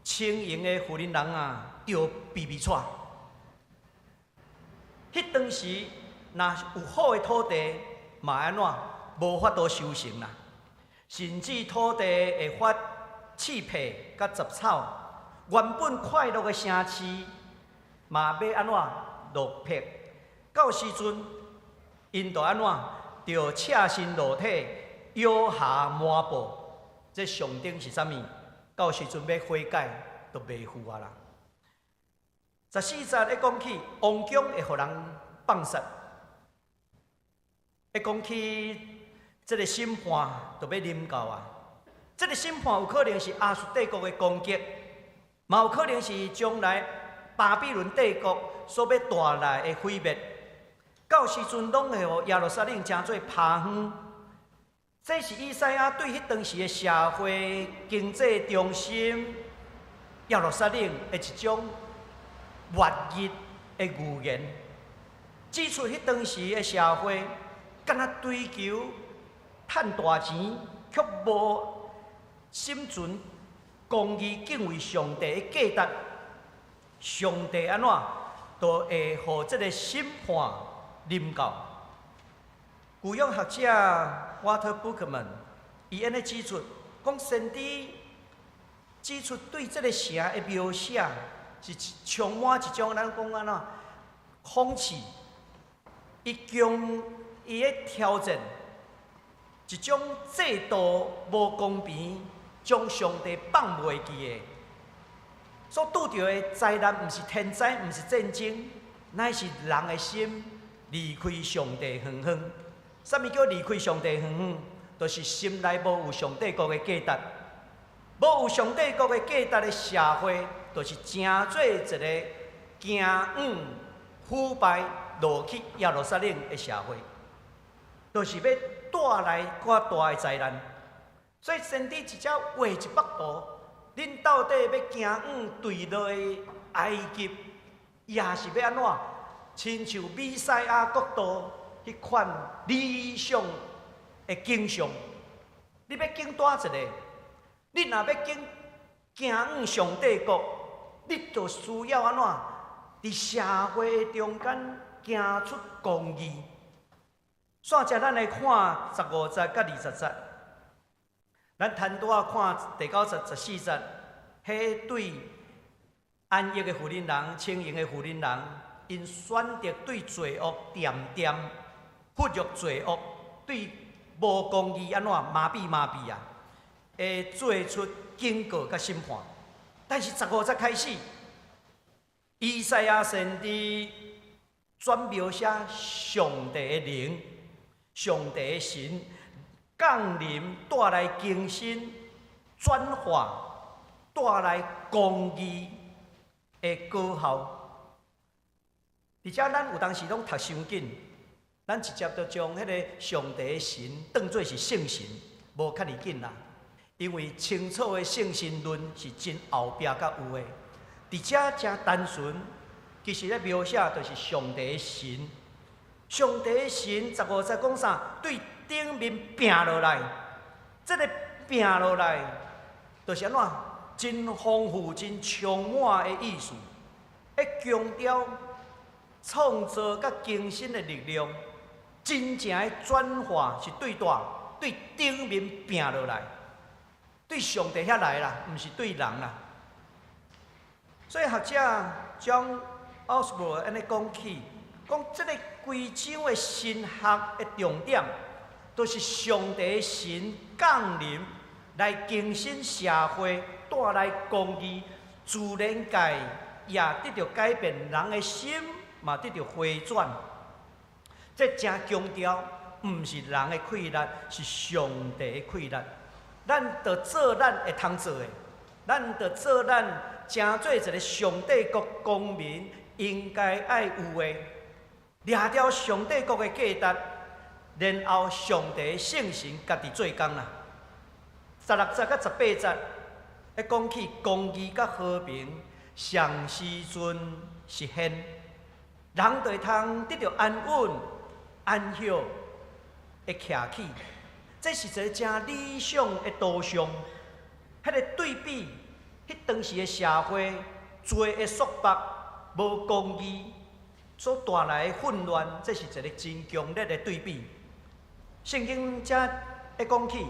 充盈的婦人人啊，著避避掣。彼當時，若有好的土地，嘛按怎無法度收成啦，甚至土地會發刺皮佮雜草，原本快樂的城市，嘛欲按怎落魄。到時陣，𪜶就按怎，著赤身露體，搖鞋麻布。這象徵是啥物？到時陣欲悔改，就袂赴啊啦。14節咧講起，王宮會予人放殺。咧講起這个審判就欲臨到啊！這个審判有可能是亞述帝國的攻擊，嘛有可能是將來巴比倫帝國所欲帶來的毀滅。到時陣攏會予耶路撒冷成做拋荒。這是以賽亞對彼當時的社會經濟中心耶路撒冷的一種末日的預言。指出彼當時的社會，敢若追求趁大錢，卻無心存公義、敬畏上帝的價值。上帝按怎，就會予這個審判臨到。舊約學者 Walter Brueggemann 伊按呢指出，講先知指出對這个城的描寫是充滿一種咱講按怎諷刺，伊將伊咧挑戰一種制度無公平，將上帝放袂記的。所拄著的災難，毋是天災，毋是戰爭，乃是人的心離開上帝遠遠。啥物叫離開上帝遠遠？就是心內無有上帝國的價值，無有上帝國的價值的社會，就是成做一个行往腐敗落去耶路撒冷的社會，就是欲帶來較大的災難。所以先知直接畫一幅圖，恁到底欲行往墜落的埃及，抑是欲按怎？親像彌賽亞國度彼款理想的景象，你欲揀佗一个？你若欲揀行往上帝國，你就需要按怎？佇社會中間行出公義。煞才咱來看15節佮20節，咱頭拄仔看第九節、14節，彼對安逸的婦人人、輕盈的婦人人，𪜶選擇對罪惡恬恬，忽略罪惡，對無公義按怎麻痹麻痹啊，會做出警告佮審判。但是15節開始，以賽亞先知轉描寫上帝的靈、上帝的神降臨，帶來更新、轉化、帶來公義的果效。而且咱有當時攏讀傷緊，咱直接就將彼个上帝的神當做是聖神，無較爾緊啦。因為清楚的聖神論是真後壁才有的，佇遮誠單純，其實咧描寫就是上帝的神。上帝的神15節講啥？對頂面拚落來，這个拚落來，就是按怎？真豐富、真充滿的意思，會強調創造佮更新的力量，真正的轉化是對佗，對頂面拚落來，對上帝遐來啦，毋是對人啦。所以學者將奧斯布按呢講起，講這个規章的神學的重點，就是上帝的神降臨來更新社會，帶來公義，自然界也得著改變，人的心嘛得著回轉。這誠強調，毋是人的氣力，是上帝的氣力。咱著做咱會通做的，咱著做咱成做一个上帝國公民應該愛有的，掠牢上帝國的價值，然後上帝聖神家己做工啦。16節佮18節，咧講起公義佮和平，啥時陣實現，人就會通得著安穩、安歇的徛起。這是一個誠理想的圖像。彼个對比，彼當時的社會罪的束縛、無公義所帶來的混亂，這是一個真強烈的對比。聖經遮咧講起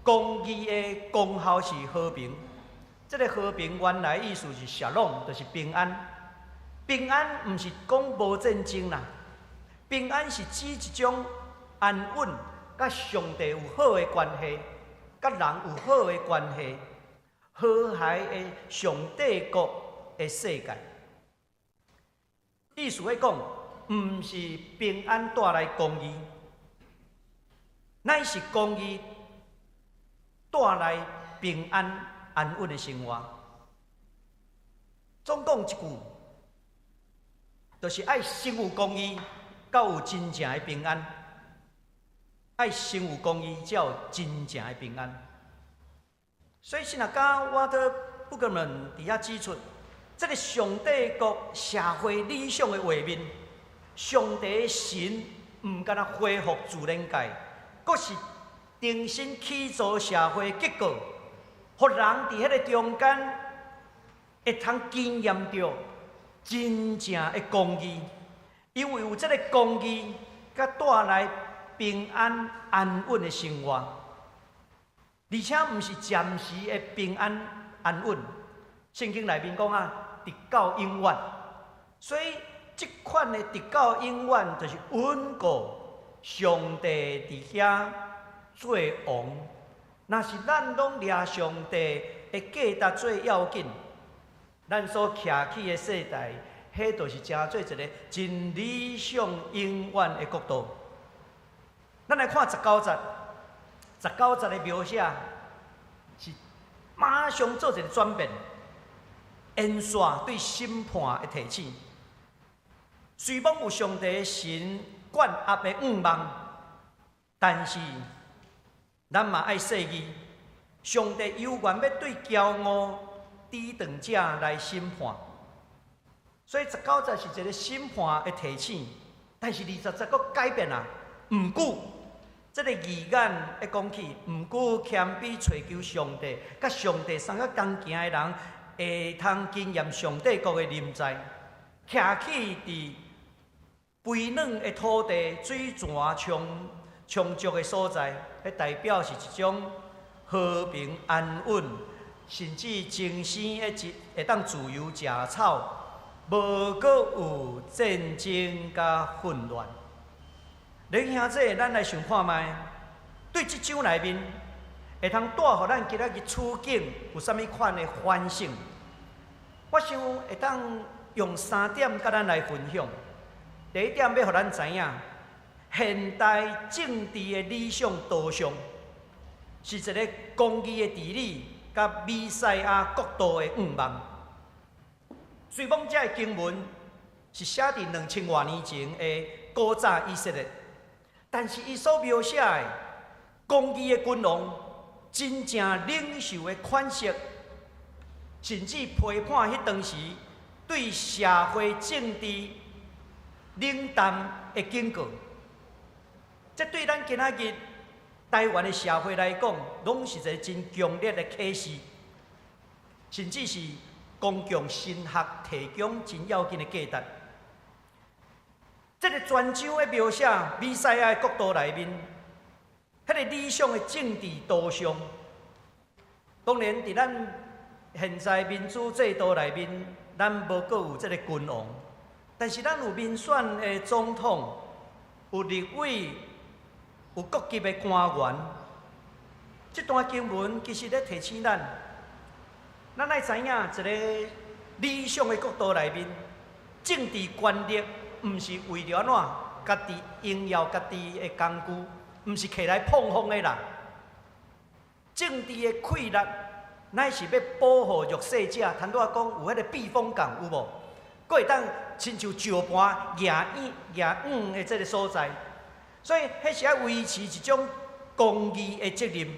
公義的功效是和平，這个和平原來意思是 shalom，就是平安。平安毋是講無戰爭啦，平安是指一種安穩，佮上帝有好的關係，佮人有好的關係，和諧的上帝國的世界。意思咧講，毋是平安帶來公義，乃是公義帶來平安安穩的生活。總講一句，就是愛先有公義，才有真正的平安。愛先有公義，才有真正的平安。所以，神學家沃特布格門佇遐指出，這个上帝國社會理想的畫面，上帝神毋干焦恢復自然界，閣是重新起造社會結構，予人佇彼個中間會通經驗著真正的公義，因為有這個公義，才帶來平安安穩的生活，而且毋是暫時的平安安穩。聖經內面講啊，直到永遠。所以這款的直到永遠，就是穩固上帝佇遐做王。若是咱攏掠上帝的價值做要緊，咱所徛起的世代，彼就是成做一个真理想永遠的國度。咱來看十九節，十九節的描寫是馬上做一个轉變，延續對審判的提醒。雖罔有上帝神懸壓的願望，但是咱嘛愛細膩。上帝猶原欲對驕傲抵擋者來審判，所以十九節是一个審判的提醒，但是20節閣改變啊。毋過，這个義眼一講起，毋過謙卑揣求上帝，佮上帝相佮同行的人，會通經驗上帝國的臨在，徛起佇肥軟的土地、水泉充充足的所在，彼代表是一種和平安穩，甚至精神的一會當自由食草，無閣有戰爭佮混亂。弟兄姊妹，咱來想看覓，對這章內面會通帶予咱今仔日處境有啥物款的反省？我想會當用三點佮咱來分享。第一點欲予咱知影，現代政治的理想導向是一个公義的治理，佮彌賽亞國度的願望。雖罔這个經文是寫佇2000外年前的古早以色列，但是伊所描寫的公義的君王，真正領袖的款式，甚至批判彼當時對社會政治冷淡的警告。這對咱今仔日台灣的社會來講，攏是一个真強烈的啟示，甚至是公共神學提供真要緊的價值。這个全章的描寫，彌賽亞的國度內面，彼个理想的政治導向，當然佇咱現在民主制度內面，咱無閣有這个君王，但是咱有民選的總統，有立委，有各級的官員。這段經文其實咧提醒咱，咱愛知影一个理想的國度內面，政治權力毋是為著按怎家己榮耀家己的工具，毋是揢來膨風的啦。政治的氣力，乃是欲保護弱勢者。頭拄仔講有彼个避風港有無？閣會當親像石盤徛穩徛穩的這个所在。所以，彼是愛維持一種公義的責任。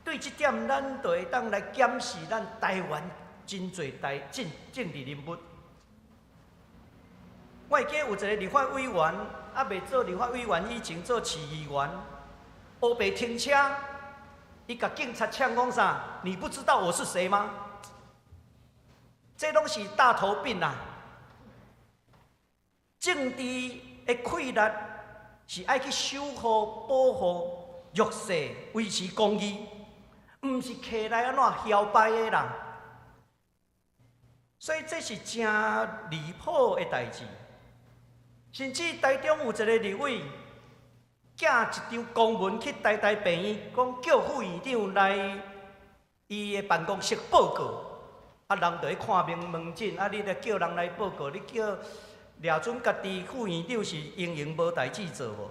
對這點，咱就會當來檢視咱台灣真濟台政政治人物。我會記得有一个立法委員，猶未做立法委員以前做市議員，烏白停車，伊共警察嗆講啥？你不知道我是誰嗎？這攏是大頭病啊！政治的氣力是愛去守護、保護弱勢、維持公義，毋是揢來按怎囂擺的啦。所以這是誠離譜的代誌。甚至台中有一个立委，寄一張公文去台大病院，講叫副院長來伊的辦公室報告。啊，人就去看病門診，啊，你著叫人來報告，你叫掠準家己副院長是閒閒無代誌做無？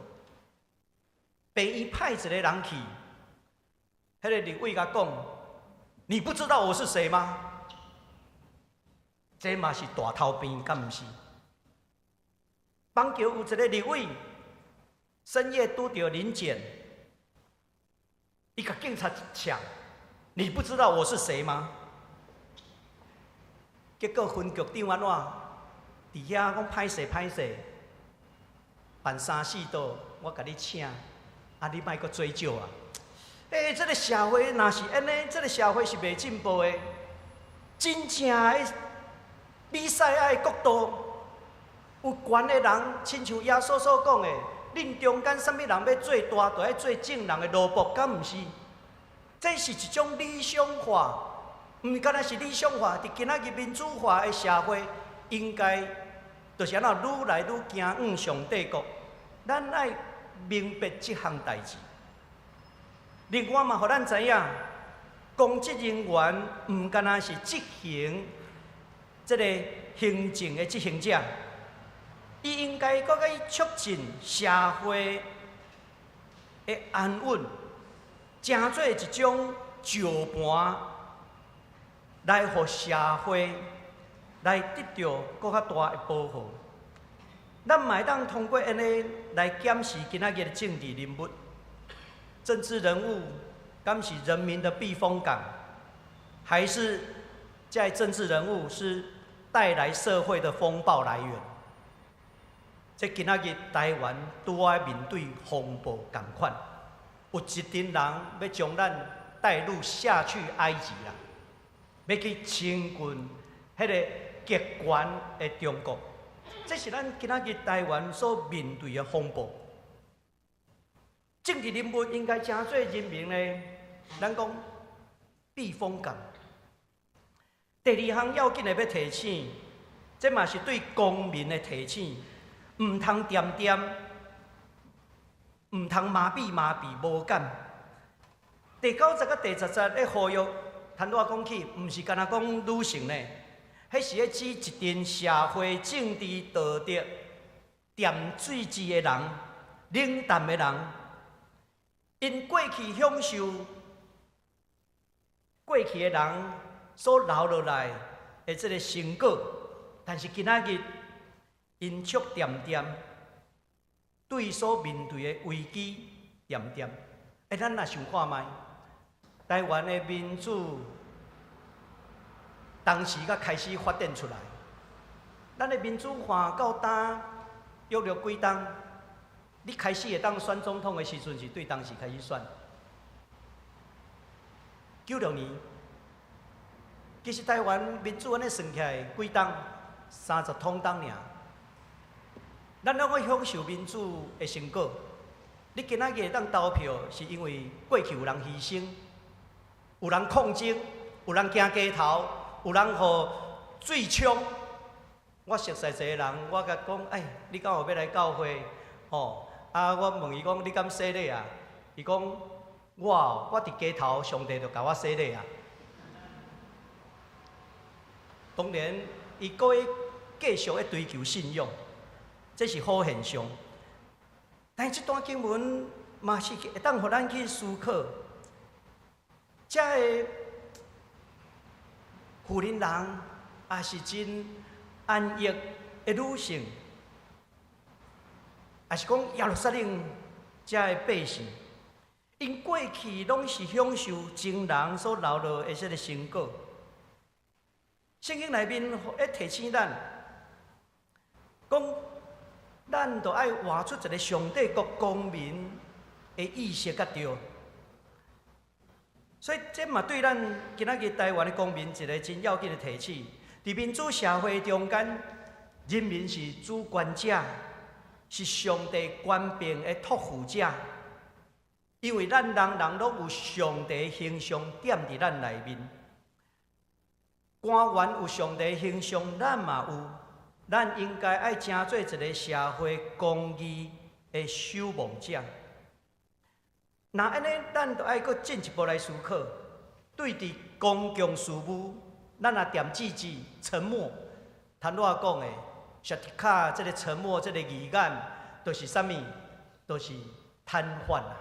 病院派一个人去，彼个立委共講：你不知道我是誰嗎？這嘛是大頭病，敢毋是？板橋有一个立委，深夜拄著臨檢，伊共警察嗆：你不知道我是誰嗎？結果分局長按怎？佇遐講歹勢歹勢，辦三四桌，我共你請，啊，你莫閣追究啊！欸，這個社會若是按呢，這個社會是袂進步的。真正的彌賽亞的國度，有權的人，親像耶穌所講的，恁中間啥物人欲做大，就愛做眾人的奴僕，敢毋是？這是一種理想化，毋干焦是理想化。佇今仔日民主化的社會，應該就是按怎愈來愈行向上帝國。咱愛明白這項代誌。另外嘛，予咱知影，公職人員毋干焦是執行這個行政的執行者，伊應該閣去促進社會的安穩，成做一種石盤，來予社會來得著閣較大的保護。咱嘛會當通過按呢來檢視今仔日的政治人物、政治人物，敢是人民的避風港，還是這政治人物是帶來社會的風暴來源？這今仔日台灣拄愛面對風暴仝款，有一陣人欲將咱帶入下去埃及啦，欲去親近彼個極權的中國。這是咱今仔日台灣所面對的風暴。政治人物應該成做人民的，咱講避風港。第二項要緊的欲提醒，這嘛是對公民的提醒，毋通恬恬，毋通麻痹麻痹無感。第九節佮第十節咧呼籲，坦白講起，毋是干焦講女性呢，彼是咧指一陣社會政治道德恬水舌的人、冷淡的人，𪜶過去享受過去的人所留落來的這個成果，但是今仔日𪜶卻恬恬對所面對的危機恬恬。欸，咱若想看覓，台灣的民主當時才開始發展出來，咱的民主化到今約略幾冬，你開始會當選總統的時陣是對當時開始選。96年，其實台灣民主按呢算起來幾冬，三十通冬爾。咱攏愛享受民主的成果。你今仔日會當投票，是因為過去有人犧牲，有人抗爭，有人行街頭，有人予水槍。我熟似一個人，我共講，哎，你敢有欲來教會？吼，啊，我問伊講，你敢洗禮啊？伊講，我我佇街頭，上帝就共我洗禮啊。當然，伊閣會繼續咧追求信仰，這是好現象。但是這段經文嘛是會當予咱去思考，這个婦人人也是真安逸的女性，也是講耶路撒冷這个百姓，𪜶過去攏是享受前人所留落的這个成果。聖經內面會提醒咱，講咱著愛活出一个上帝國公民的意識佮對。所以這嘛對咱今仔日台灣的公民一个真要緊的提醒。佇民主社會中間，人民是主權者，是上帝權柄的託付者。因為咱人人攏有上帝形象踮佇咱內面。官員有上帝形象，咱嘛有。咱應該愛成做一个社會公義的守望者。若按呢，咱就愛閣進一步來思考，對佇公共事務，咱若恬舌舌沉默，頭拄仔講的，實卡這个沉默，這个字眼，就是啥物？就是癱瘓啊！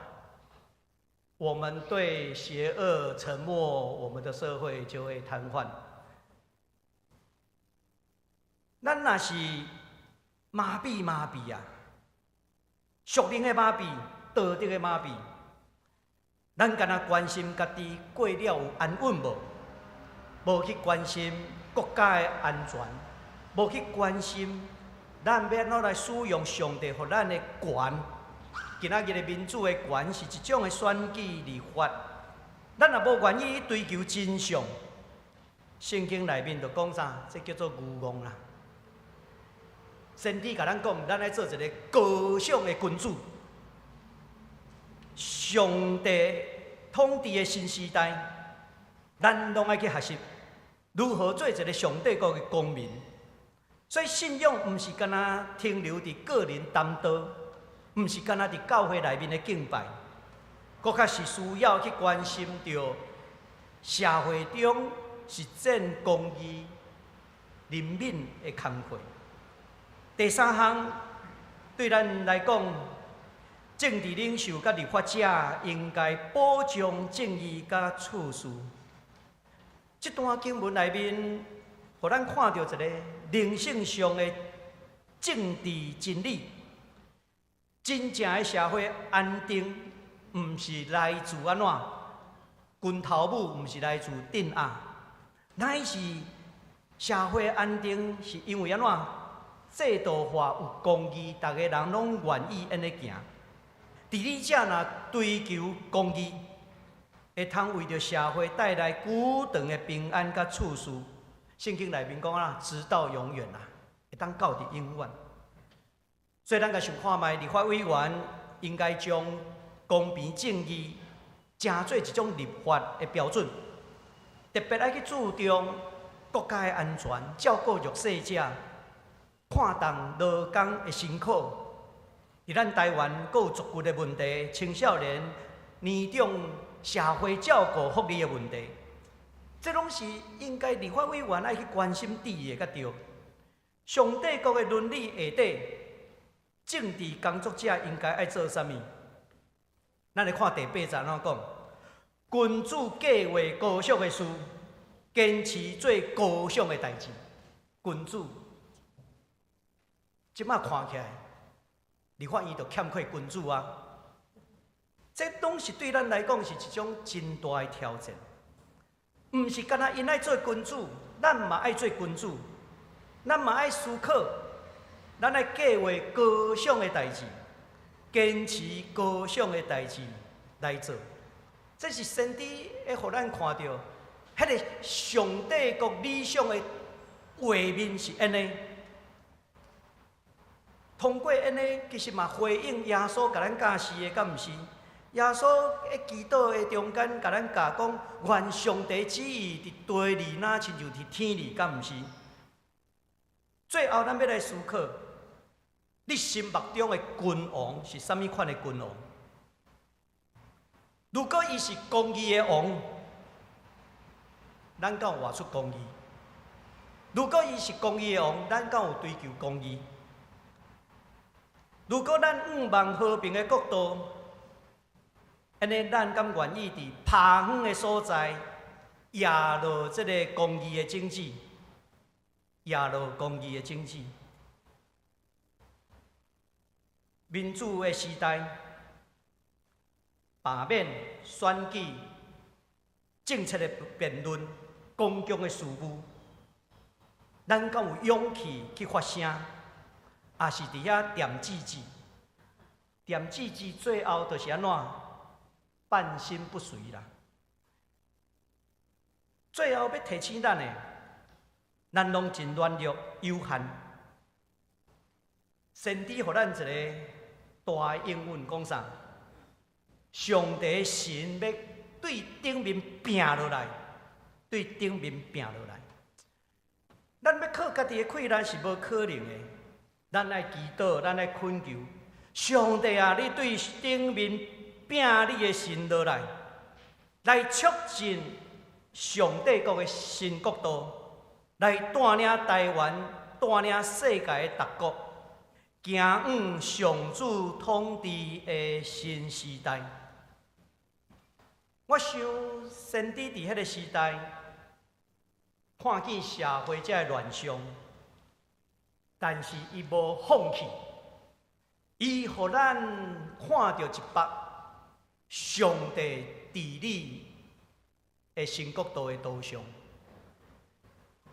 我們對邪惡沉默，我們的社會就會癱瘓。咱若是麻痹麻痹啊，屬靈的麻痹，道德的麻痹，咱干焦關心家己過了有安穩無？無去關心國家的安全，無去關心咱欲按怎來使用上帝予咱的權。今仔日的民主的權是一種的選舉立法，咱若無願意去追求真相，聖經內面就講啥？這叫做愚戇啦。先知共咱講，咱愛做一个高尚的君子。上帝統治的新時代，咱攏愛去學習如何做一个上帝國的公民。所以信仰毋是干焦停留佇個人擔當，毋是干焦佇教會內面的敬拜，閣較是需要去關心著社會中實踐公義、人民的工課。第三項對咱來講，政治領袖佮立法者應該保障正義佮秩序。這段經文內面，予咱看著一个靈性上的政治真理。真正的社會安定，毋是來自按怎拳頭舞，毋是來自鎮壓，乃是社會安定是因為按怎制度化有公義，逐个人攏願意按呢行。治理者若追求公義，會通為著社會帶來久長的平安佮秩序。聖經內面講啊，直到永遠啊，會當到佇永遠。所以咱共想看覓，立法委員應該將公平正義成做一種立法的標準，特別愛去注重國家的安全，照顧弱勢者，看重勞工的辛苦。佇咱台灣，閣有族群的問題、青少年、年長、社會照顧福利的問題，這攏是應該立法委員愛去關心注意的才對。上帝國的倫理下底，政治工作者應該愛做啥物？咱來看第八節按怎講：君主計劃高尚的事，堅持做高尚的代誌。君主，這馬看起來，立法院就欠缺君主啊！這攏是對咱來講是一種真大的挑戰。毋是干焦𪜶愛做君主，咱嘛愛做君主，咱嘛愛思考，咱愛計劃高尚的代誌，堅持高尚的代誌來做。這是先知會予咱看著，彼个上帝國理想的畫面是按呢。通過按呢，其實嘛回應耶穌共咱教示的，敢毋是？耶穌喺祈禱的中間，共咱教講，願上帝旨意佇地裡，若親像佇天裡，敢毋是？最後，咱欲來思考，你心目中的君王是啥物款的君王？如果伊是公義的王，咱敢有活出公義？如果伊是公義的王，咱敢有追求公義？如果咱向望和平的國度，按呢，咱敢願意佇拍遠的所在，掖落這个公義的種子，掖落公義的種子。民主的時代，罷免、選舉、政策的辯論、公共的事務，咱敢有勇氣去發聲？抑是佇遐恬吱吱，恬吱吱，最後就是按怎？半身不遂啦。最後欲提醒咱的，咱攏真軟弱有限。先知予咱一个大的應允講啥？上帝神欲對頂面拚落來，對頂面拚落來。咱欲靠家己的氣力是無可能的。咱愛祈禱，咱愛懇求上帝啊！你對頂面拚你的神落來，來促進上帝國的新國度，來帶領台灣、帶領世界的各國，行往上主統治的新時代。我想先知佇彼个時代，看見社會這个亂象。但是伊無放棄，伊予咱看著一幅上帝治理的新國度的圖像。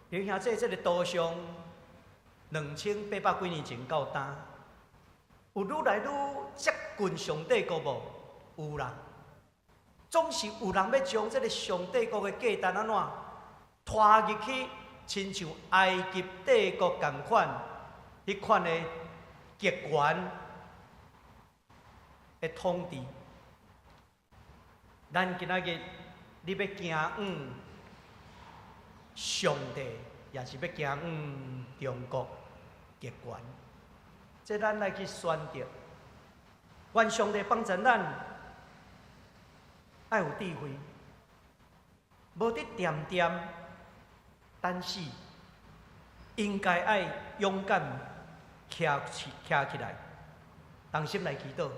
弟兄姊妹，這个圖像2800幾年前到今，有愈來愈接近上帝國無？有啦，總是有人欲將這个上帝國的價值按怎拖入去，親像埃及帝國仝款，彼款的極權的統治。咱今仔日，你欲行往上帝，抑是欲行往中國極權？這咱來去選擇。願上帝幫助咱，愛有智慧，無得恬恬，但是應該愛勇敢徛起來，同心來祈禱。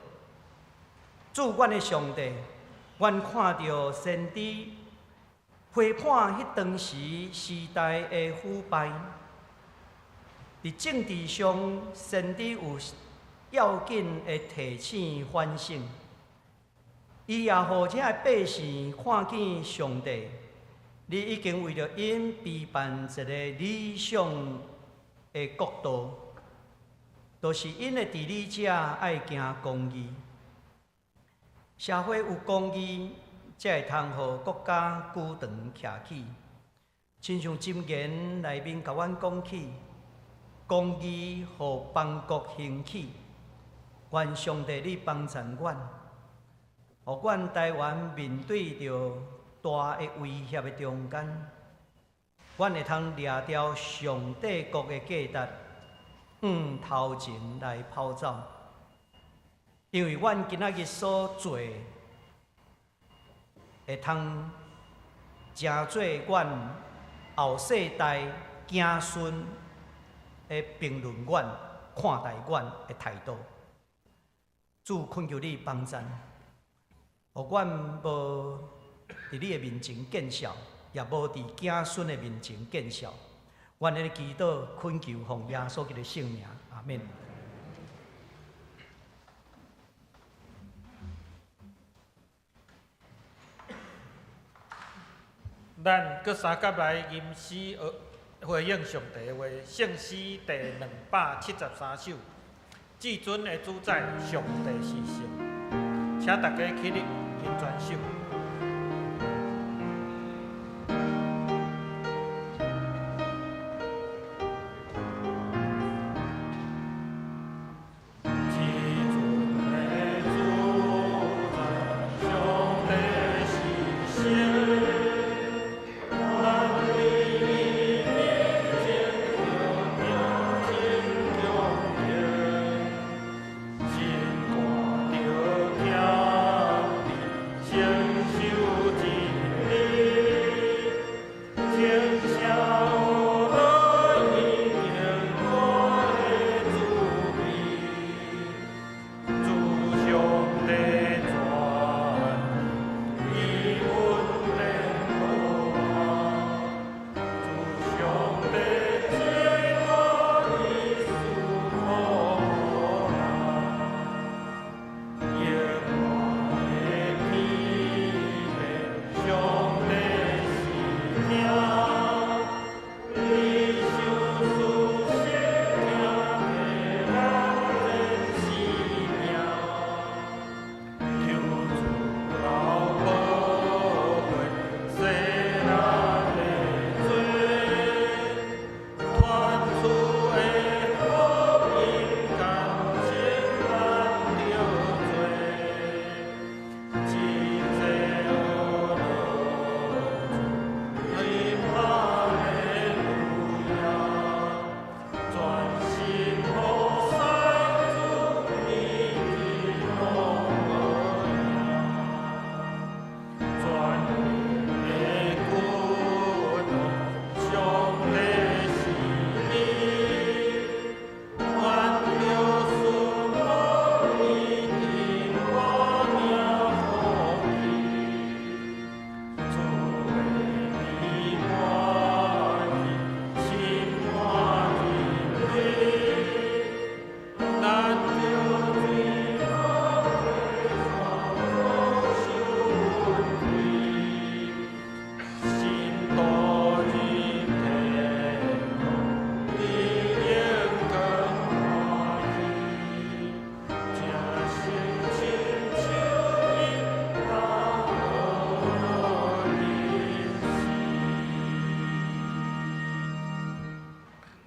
主，阮的上帝，阮看著先知批判彼當時時代的腐敗，佇政治上，先知有要緊的提醒反省。伊也予遮的百姓看見上帝，你已經為著𪜶備辦一個理想的國度，就是𪜶的治理者愛行公義，社會有公義，才會通予國家舉長徛起。親像箴言內面共阮講起，公義予邦國興起。願上帝你幫助阮，予阮台灣面對著大的威脅的中間，阮會通掠牢上帝國的價值，向頭前來跑走。因為阮今仔日所做的，會通成做阮後世代子孫的評論阮、看待阮的態度。主懇求你幫贊，予阮無佇你的面前見笑，也無佇子孫的面前見笑。阮咧祈禱懇求奉耶穌基督聖名，阿們。咱閣相佮來吟詩回應上帝的話，聖詩第273首，至尊的主宰，上帝是聖，請大家起立吟全首。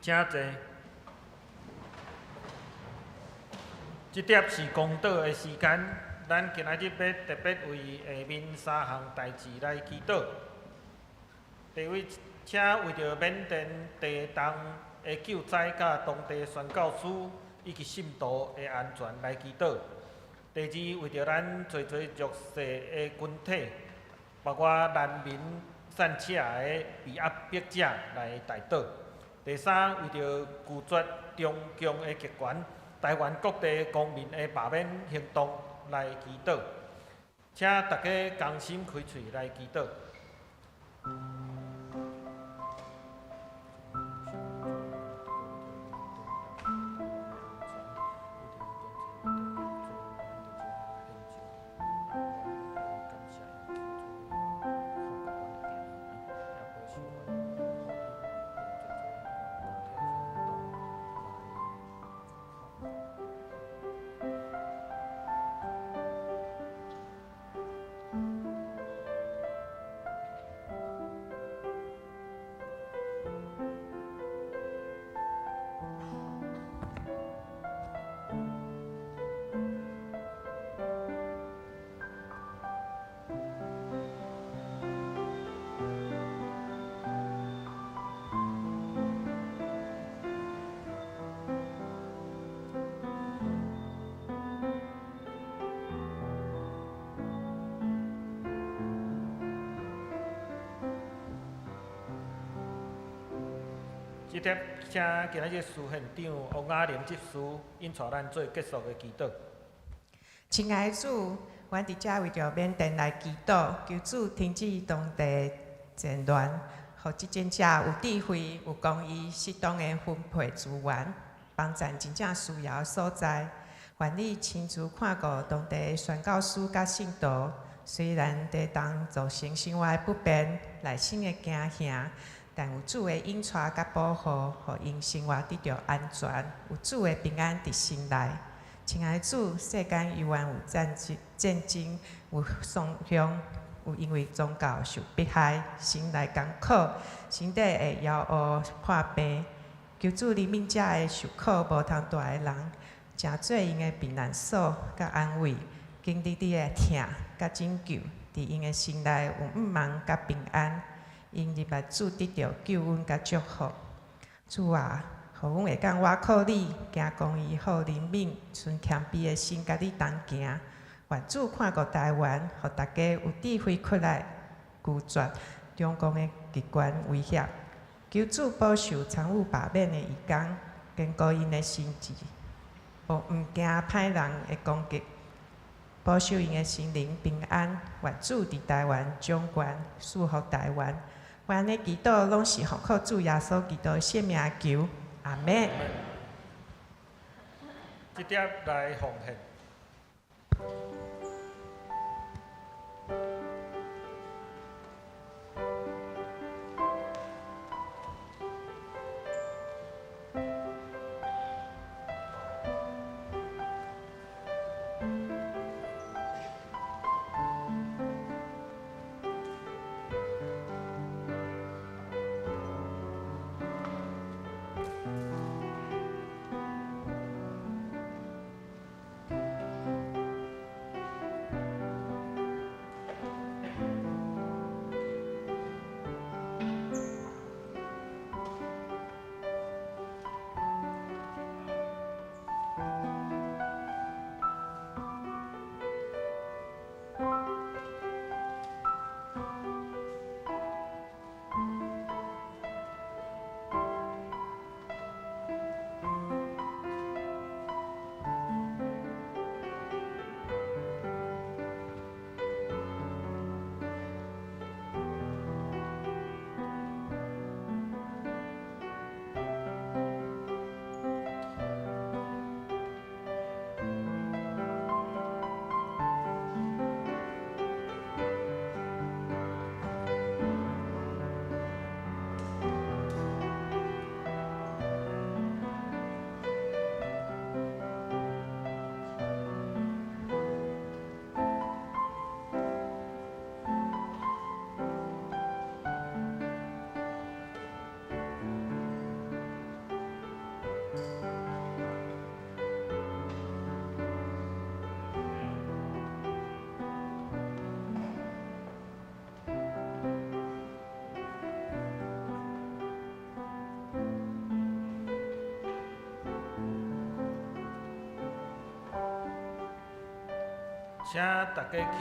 請坐。這帖是公禱的時間，咱今仔日欲特別為下面三項代誌來祈禱。第一，請為著緬甸地動的救災佮當地宣教師以及信徒的安全來祈禱。第二，為著咱濟濟弱勢的群體，包括難民散赤的被壓迫者來代禱。第三，為著拒絕中共的極權，台灣各地公民的罷免行動來祈禱。請大家同心開喙來祈禱。這帖請今仔日司現長王雅玲執事引帶咱做結束的祈禱。親愛的主，阮佇遮為著緬甸來祈禱，求主停止當地戰亂，予執政者有智慧、有公義、適當的分配資源，幫贊真正需要的所在。願你親自看顧當地的宣教師佮信徒，雖然地動造成生活的不便、內心的驚嚇，但有主的引帶佮保護，予𪜶生活得著安全，有主的平安佇心內。親愛的主，世間猶原有戰爭、戰爭有喪鄉，有因為宗教受迫害，心內艱苦，身體會枵餓破病。求主憐憫遮个受苦無通蹛的人，成做𪜶的避難所佮安慰，經歷你的疼佮拯救，佇𪜶的心內有向望佮平安。𪜶入來主得著救恩佮祝福。主啊，予阮會當倚靠你，行公義、好憐憫、存謙卑的心，佮你同行。願主看顧台灣，予大家有智慧起來拒絕中共的極權威脅。求主保守參與罷免的義工，堅固𪜶的心志，無毋驚歹人的攻擊，保守𪜶的心靈平安。願主佇台灣掌權，賜福台灣。阮的祈禱攏是奉靠主耶穌基督的聖名求，阿們。這帖來奉獻。請大家起立，咱用奉獻的詩做咱的祈禱。請坐。這時來報告，請大家掀開週報，咱來看通知事項的部分。下一个主日4月13是棕樹主日，也是受難週的開始。請大家佇受難週4月13到19這段期間，盡量避免來參加喜慶宴樂啊，佮旅遊的活動。咱佮普世教會做伙來守節。佇棕樹主日後一禮拜中間，欲來舉行聖禮典，請兄弟備萬心來參加。下面這服侍長老的名單，請大家家己來看來注意。第二，由骆維道教授來主編的《上主教咱唱新歌》台灣2009年聖詩手冊，已經欲來出版，歡迎大家來參加佇台北場的發表會，時間是4月13日後主日的下晡3點，佇本教會的大禮拜堂，由骆維道牧師佮陳秀文老師來主講。第三，咱佇受難日是4月18拜五暗時7點半，有欲舉行受難日的燭光禮拜，請音樂密契詩班來帶領。佇禮拜中間，暫時欲來舉行開放式的聖餐，歡迎願意領受基督恩典的所有的人，做伙來紀念基督的受難，並且做伙來領受聖餐。第四，咱今仔日的聖經學校欲暫停一擺吼，歡迎大家繼續踴躍來參加，並且為著聖經學校來奉獻佮代禱。第五，也歡迎兄弟做伙來參加咱每禮拜五暗時7點守護台灣的祈禱會。這禮拜五4月11欲請著鄭永文牧師來短講，請資深的國際導遊蘇三仁先生來做處見的分享吼，請大家做伙來參加。第六，本教會佮台灣基督精兵協會做伙合辦的2025愛德練習室婚姻成長團體，咱已經開始報名吼，活動的時間是5月到10月份，每一個月有一擺吼。歡迎欲結婚抑是已經結婚的夫妻做伙來報名吼。時間是到明仔載截止吼，請大家注意來看吼。其他消息的部分，咱主內蘇祥君的媽媽蘇正愛姊妹，佇3月22日拜六，安息主懷，女婿93年，願主安慰遺族。閣別禮拜佇4月7日，來舉行，請兄弟若方便會當來參加。賰呢包括團結消息、教界消息的部分，請大家來家己看吼。這點請牧師來介紹佮請安。佇遮來介紹咱中間的來賓，首先來介紹是林立清佮黃元展對這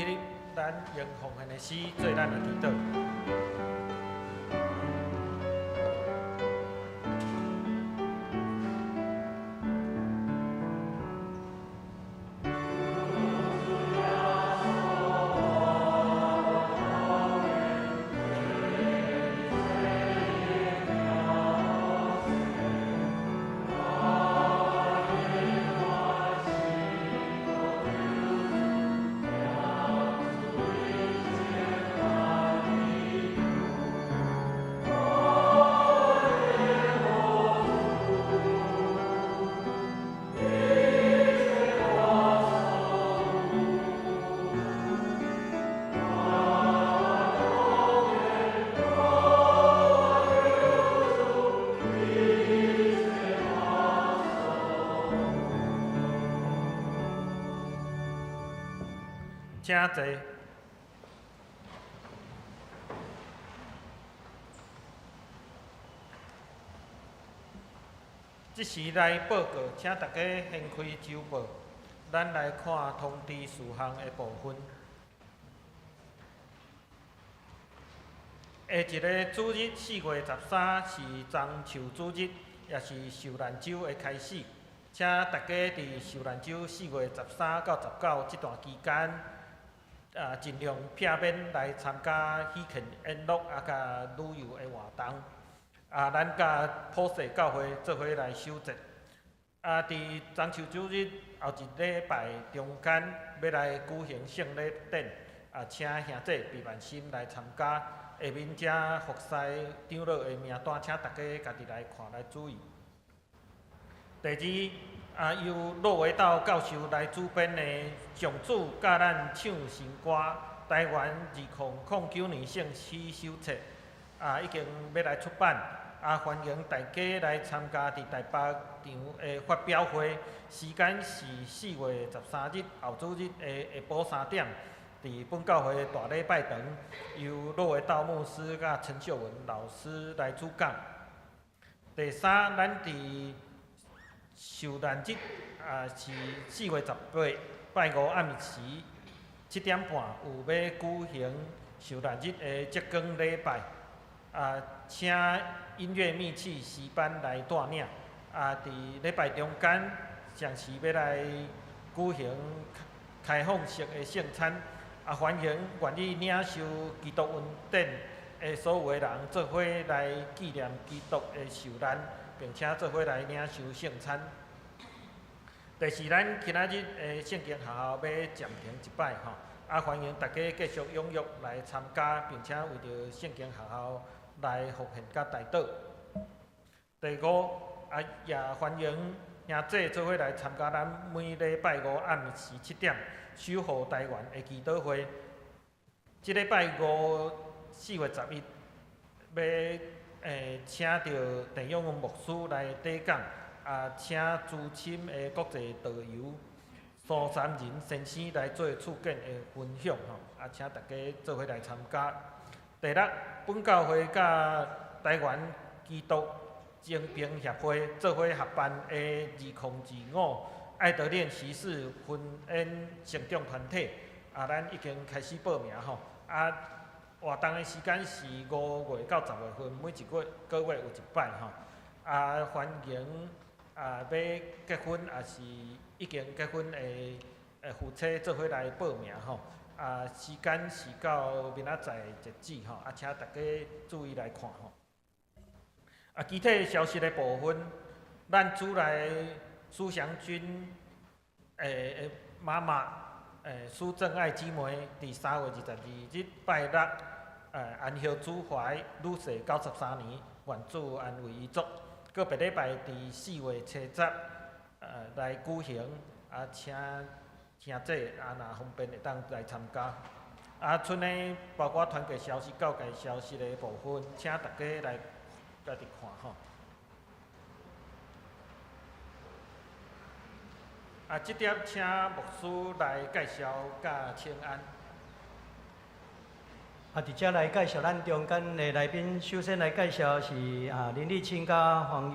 個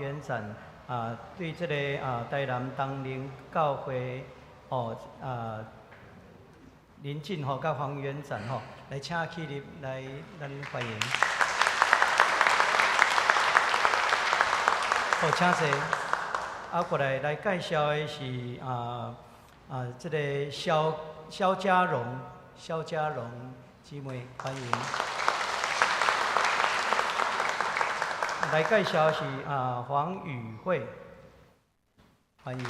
台南東寧教會林進吼，佮黃元展吼，來請起立來，咱歡迎。好，請坐。啊，過來來介紹的是這个蕭家榮，蕭家榮姊妹，歡迎。來介紹是黃宇慧，歡迎。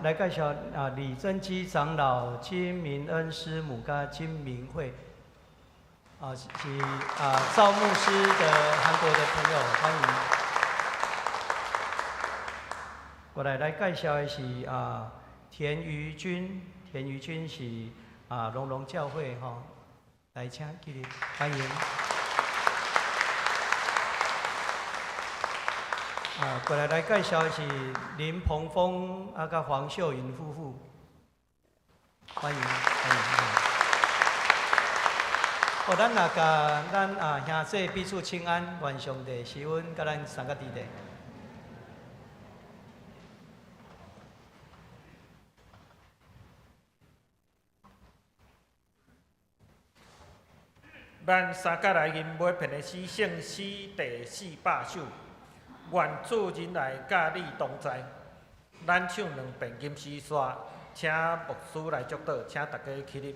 來介紹李珍基長老、金明恩師母佮金明慧，是趙牧師的韓國的朋友，歡迎。過來來介紹的是田瑜君，田瑜君是龍龍教會吼，來請起立，歡迎。過來來介紹的是林鵬峰佮黃秀雲夫婦，歡迎歡迎。哦，咱也共咱兄弟彼此請安，願上帝賜恩，佮咱三個弟弟。咱三甲來吟尾篇的詩，聖詩第400首。願主仁愛佮你同在。咱唱兩遍吟詩煞，請牧師來祝禱，請大家起立。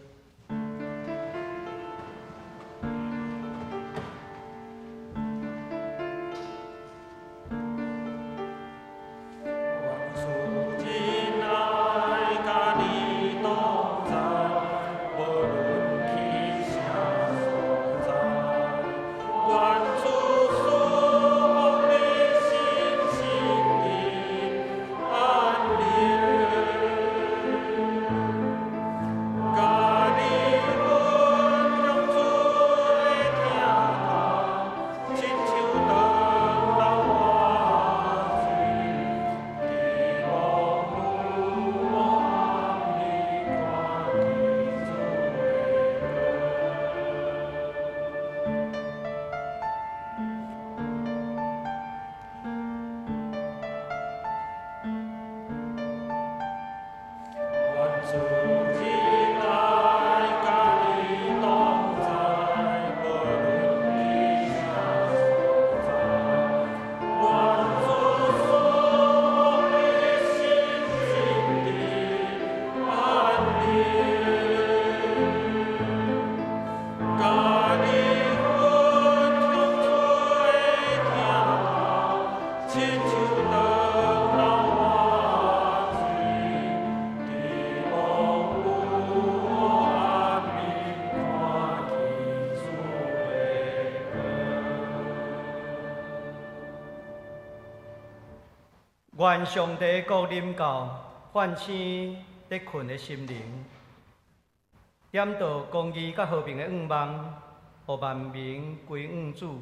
願上帝國臨到，喚醒咧睏的心靈，點著公義佮和平的願望，予萬民歸向主，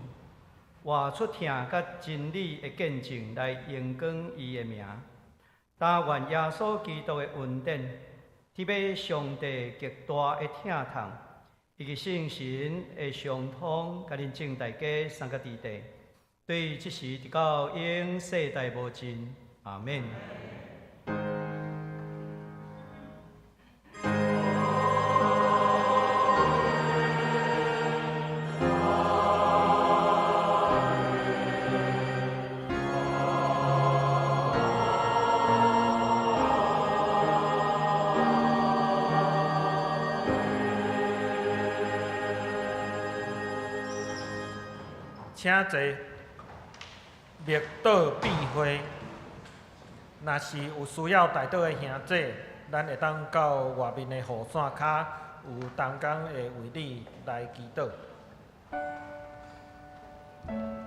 活出疼佮真理的見證來榮光伊的名。但願耶穌基督的恩典，特別上帝極大的疼痛，以及聖神的相通，佮恁眾大家三個弟弟，對這時直到永世代無盡。阿們。請坐，默禱閉會。若是有需要代禱的兄弟，咱會當到外面的雨傘跤有同工的為你來祈禱。